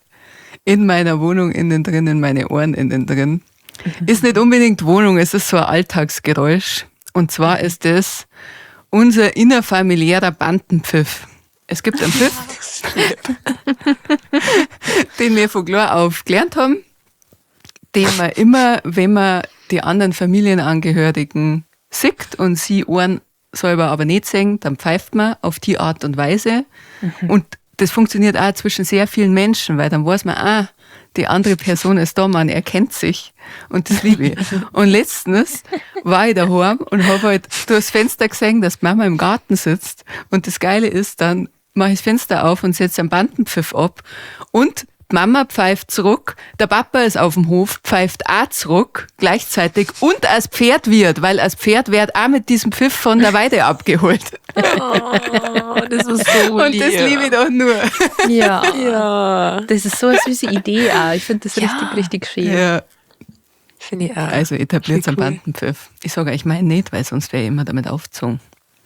Speaker 4: in meiner Wohnung innen drin, in meine Ohren innen drin. Ist nicht unbedingt Wohnung, es ist so ein Alltagsgeräusch. Und zwar ist es unser innerfamiliärer Bandenpfiff. Es gibt einen Pfiff, den wir von klar auf gelernt haben, den man immer, wenn man die anderen Familienangehörigen sieht und sie Ohren selber aber nicht sehen, dann pfeift man auf die Art und Weise. Und das funktioniert auch zwischen sehr vielen Menschen, weil dann weiß man, ah, die andere Person ist da, man erkennt sich. Und das liebe ich. Und letztens war ich daheim und habe halt durchs Fenster gesehen, dass Mama im Garten sitzt. Und das Geile ist, dann mache ich das Fenster auf und setze einen Bandenpfiff ab. Und die Mama pfeift zurück, der Papa ist auf dem Hof, pfeift auch zurück, gleichzeitig, und als Pferd wird, weil als Pferd wird auch mit diesem Pfiff von der Weide abgeholt.
Speaker 1: Oh, das ist so
Speaker 4: Und das liebe ich doch nur.
Speaker 2: Ja.
Speaker 1: Ja.
Speaker 2: Das ist so eine süße Idee auch. Ich finde das
Speaker 1: Ja.
Speaker 2: richtig, richtig schön.
Speaker 4: Ja.
Speaker 1: Finde ich auch.
Speaker 4: Also etabliert
Speaker 1: Voll
Speaker 4: am
Speaker 1: cool.
Speaker 4: Bandenpfiff. Ich sage euch, ich meine nicht, weil sonst wäre ich immer damit aufgezogen.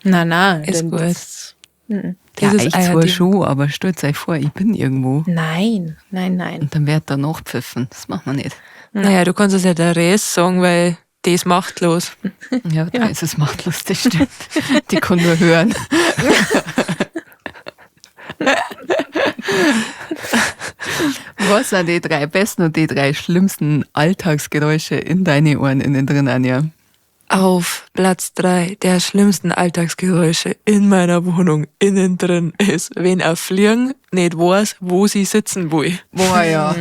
Speaker 2: Nein, nein.
Speaker 1: Ist
Speaker 2: denn
Speaker 1: gut.
Speaker 2: das-
Speaker 1: Das
Speaker 4: ja,
Speaker 1: ist
Speaker 4: ich
Speaker 1: euer
Speaker 4: zwar
Speaker 1: Ding.
Speaker 4: schon, aber stellt euch vor, ich bin irgendwo
Speaker 2: Nein, nein, nein.
Speaker 4: und dann wird da nachpfiffen. Das macht man nicht.
Speaker 1: Naja, du kannst es ja der Res sagen, weil die ist machtlos.
Speaker 4: Ja, da ist es machtlos, das stimmt. Die kann nur hören. Was sind die drei besten und die drei schlimmsten Alltagsgeräusche in deine Ohren innen drin, Anja?
Speaker 1: Auf Platz 3 der schlimmsten Alltagsgeräusche in meiner Wohnung innen drin ist, wenn ein Fliegen nicht weiß, wo sie sitzen will.
Speaker 4: Boah, ja.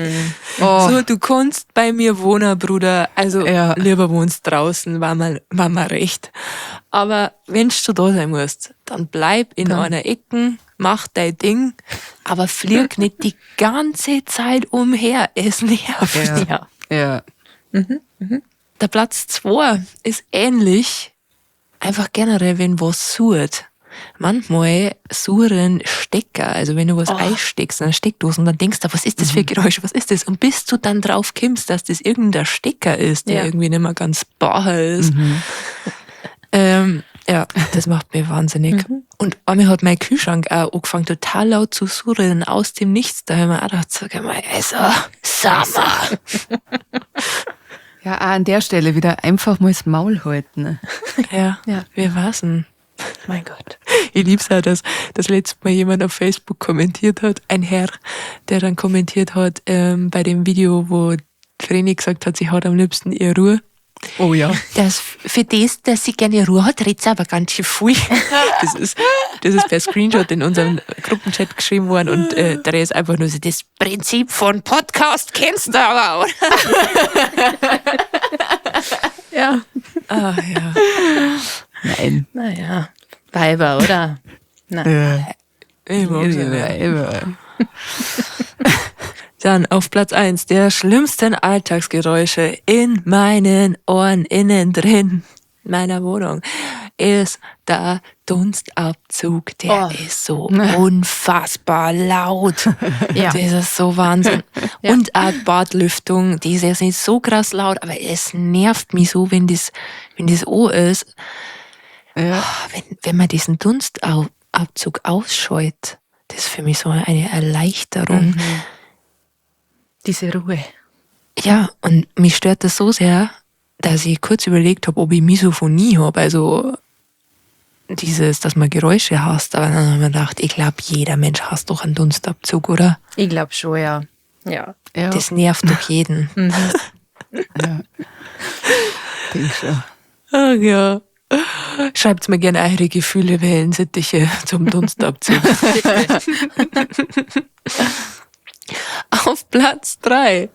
Speaker 4: Oh,
Speaker 1: So, du kannst bei mir wohnen, Bruder. Also,
Speaker 4: Ja.
Speaker 1: lieber wohnst draußen, war mir recht. Aber wenn du da sein musst, dann bleib in einer Ecke, mach dein Ding, aber flieg nicht die ganze Zeit umher. Es nervt.
Speaker 4: Ja.
Speaker 2: Ja.
Speaker 4: ja.
Speaker 1: Der Platz 2 ist ähnlich, einfach generell, wenn was surrt. Manchmal surren Stecker, also wenn du was einsteckst in eine Steckdose und dann denkst du, was ist das für ein Geräusch, was ist das? Und bis du dann drauf kommst, dass das irgendein Stecker ist, der
Speaker 2: Ja.
Speaker 1: irgendwie nicht mehr ganz bar ist. Ja, das macht mir wahnsinnig. Und einmal hat mein Kühlschrank auch angefangen, total laut zu surren, aus dem Nichts. Da haben wir auch gedacht, sag mal, also, Sommer.
Speaker 4: Ja, auch an der Stelle wieder einfach mal das Maul halten.
Speaker 1: Ja,
Speaker 2: Ja.
Speaker 1: wir war's.
Speaker 2: Mein Gott.
Speaker 1: Ich lieb's auch, dass das letzte Mal jemand auf Facebook kommentiert hat, ein Herr, der dann kommentiert hat, bei dem Video, wo Vreni gesagt hat, sie hat am liebsten ihre Ruhe.
Speaker 4: Oh ja.
Speaker 1: Das, für das, dass sie gerne Ruhe hat, redet sie aber ganz schön viel. Das ist per Screenshot in unserem Gruppenchat geschrieben worden und der ist einfach nur so, das Prinzip von Podcast kennst du aber, oder?
Speaker 2: Ja.
Speaker 1: Ah, ja.
Speaker 4: Nein.
Speaker 2: Naja. Weiber, oder? Nein.
Speaker 4: Ja.
Speaker 1: Ich mag's ja.
Speaker 4: Weiber.
Speaker 1: Dann auf Platz 1 der schlimmsten Alltagsgeräusche in meinen Ohren innen drin meiner Wohnung ist der Dunstabzug. Der ist so unfassbar laut.
Speaker 2: Ja.
Speaker 1: Das ist so Wahnsinn.
Speaker 2: Ja.
Speaker 1: Und auch die Badlüftung, die ist jetzt nicht so krass laut, aber es nervt mich so, wenn das an ist.
Speaker 4: Ja.
Speaker 1: Wenn man diesen Dunstabzug ausschaltet, das ist für mich so eine Erleichterung.
Speaker 2: Mhm. Diese Ruhe.
Speaker 1: Ja, und mich stört das so sehr, dass ich kurz überlegt habe, ob ich Misophonie habe. Also dieses, dass man Geräusche hasst. Aber dann habe ich mir gedacht, ich glaube, jeder Mensch hasst doch einen Dunstabzug, oder?
Speaker 2: Ich glaube schon, ja. Ja.
Speaker 4: Ja.
Speaker 1: Das nervt doch jeden.
Speaker 4: Ja. Denk schon.
Speaker 1: Ach ja. Schreibt mir gerne eure Gefühle, Wellensittiche zum Dunstabzug. Auf Platz 3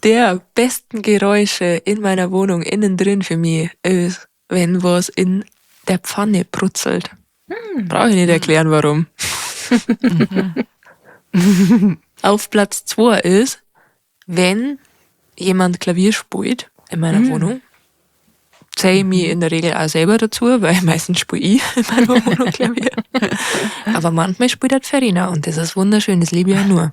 Speaker 1: der besten Geräusche in meiner Wohnung innen drin für mich ist, wenn was in der Pfanne brutzelt. Brauche ich nicht erklären, warum. Auf Platz 2 ist, wenn jemand Klavier spielt in meiner Wohnung. Zähle ich mich in der Regel auch selber dazu, weil meistens spiele ich in meiner Wohnung Klavier. Aber manchmal spielt halt Verena und das ist wunderschön, das liebe ich ja nur.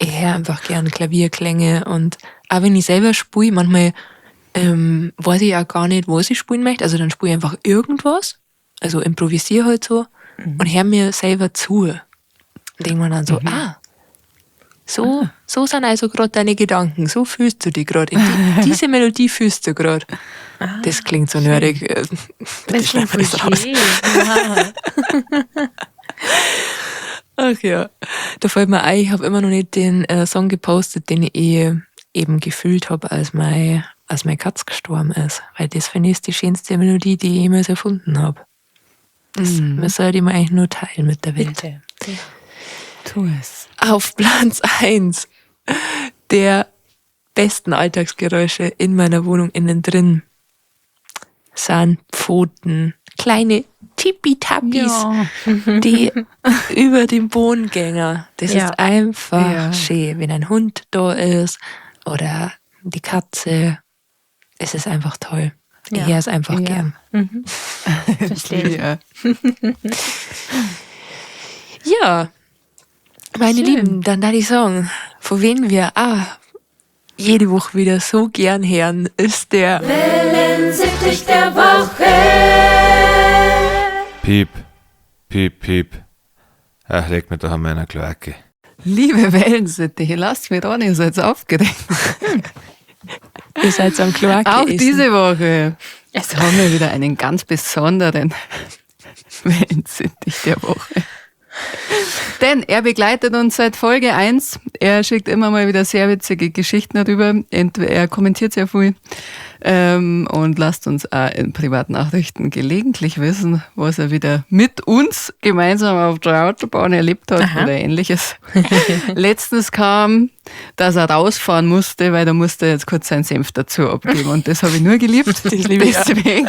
Speaker 1: Ich höre einfach gern Klavierklänge und auch wenn ich selber spiele, manchmal weiß ich auch gar nicht, was ich spielen möchte. Also dann spiele ich einfach irgendwas, also improvisiere halt so und höre mir selber zu. Und denke mir dann so, so sind also gerade deine Gedanken, so fühlst du dich gerade. Diese Melodie fühlst du gerade. Das klingt so nerdig. Bitte schneid mir das raus.
Speaker 2: Ja.
Speaker 1: Ach ja, da fällt mir ein, ich habe immer noch nicht den Song gepostet, den ich eben gefühlt habe, als meine Katze gestorben ist. Weil das, finde ich, ist die schönste Melodie, die ich jemals erfunden habe. Das sollte ich mir eigentlich nur teilen mit der Welt.
Speaker 2: Bitte.
Speaker 4: Tu es.
Speaker 1: Auf Platz 1 der besten Alltagsgeräusche in meiner Wohnung innen drin sind Pfoten. Kleine Tippitapis, die über den Boden gehen. Das ist einfach schön, wenn ein Hund da ist oder die Katze. Es ist einfach toll. Ich höre es einfach gern.
Speaker 2: Mhm. Verstehe.
Speaker 4: Ja.
Speaker 1: Ja, meine
Speaker 2: Schön.
Speaker 1: Lieben, dann darf ich sagen, von wem wir auch jede Woche wieder so gern hören, ist der
Speaker 3: Wellensittich der Woche.
Speaker 5: Piep, piep, piep. Ach, leg mir doch an meiner Kloake.
Speaker 4: Liebe Wellensittiche, lasst mich doch nicht, ihr seid aufgeregt.
Speaker 1: Ihr seid am Kloake
Speaker 4: Auch
Speaker 1: essen.
Speaker 4: diese Woche haben wir wieder einen ganz besonderen Wellensittich der Woche. Denn er begleitet uns seit Folge 1. Er schickt immer mal wieder sehr witzige Geschichten darüber. Er kommentiert sehr viel und lasst uns auch in Privatnachrichten gelegentlich wissen, was er wieder mit uns gemeinsam auf der Autobahn erlebt hat oder ähnliches. Letztens kam, dass er rausfahren musste, weil da musste er jetzt kurz seinen Senf dazu abgeben. Und das habe ich nur geliebt.
Speaker 1: Das liebe ich auch.
Speaker 4: Deswegen.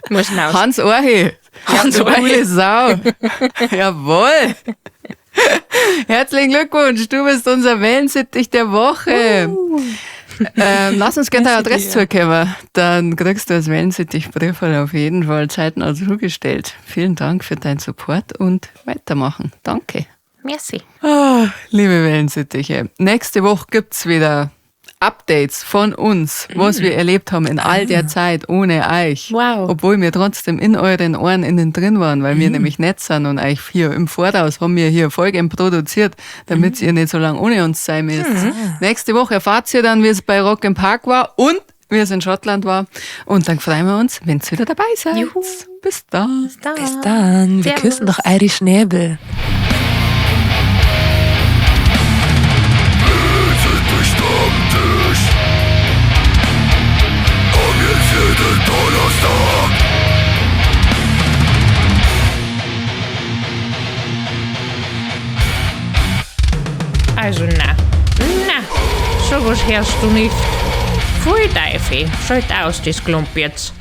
Speaker 2: Muss hinaus.
Speaker 4: Hans Orhi. Hans
Speaker 1: Orhi.
Speaker 4: Coole Sau. Jawohl. Herzlichen Glückwunsch, du bist unser Wellensittich der Woche. Lass uns gerne deine Adresse zukommen. Dann kriegst du als Wellensittich-Briefwahl auf jeden Fall zeitnah zugestellt. Vielen Dank für deinen Support und weitermachen. Danke.
Speaker 2: Merci.
Speaker 4: Ah, liebe Wellensittiche, nächste Woche gibt's wieder Updates von uns, was wir erlebt haben in all der Zeit ohne euch.
Speaker 2: Wow.
Speaker 4: Obwohl wir trotzdem in euren Ohren innen drin waren, weil wir nämlich nett sind und euch hier im Voraus haben wir hier Folgen produziert, damit ihr nicht so lange ohne uns sein müsst. Nächste Woche erfahrt ihr dann, wie es bei Rock im Park war und wie es in Schottland war. Und dann freuen wir uns, wenn ihr wieder dabei seid.
Speaker 2: Juhu.
Speaker 4: Bis dann.
Speaker 1: Bis dann. Wir
Speaker 2: Servus.
Speaker 1: küssen doch eure Schnäbel.
Speaker 6: Also na, na, sowas hörst du nicht. Pfui Teufel, schalt aus das Klump jetzt.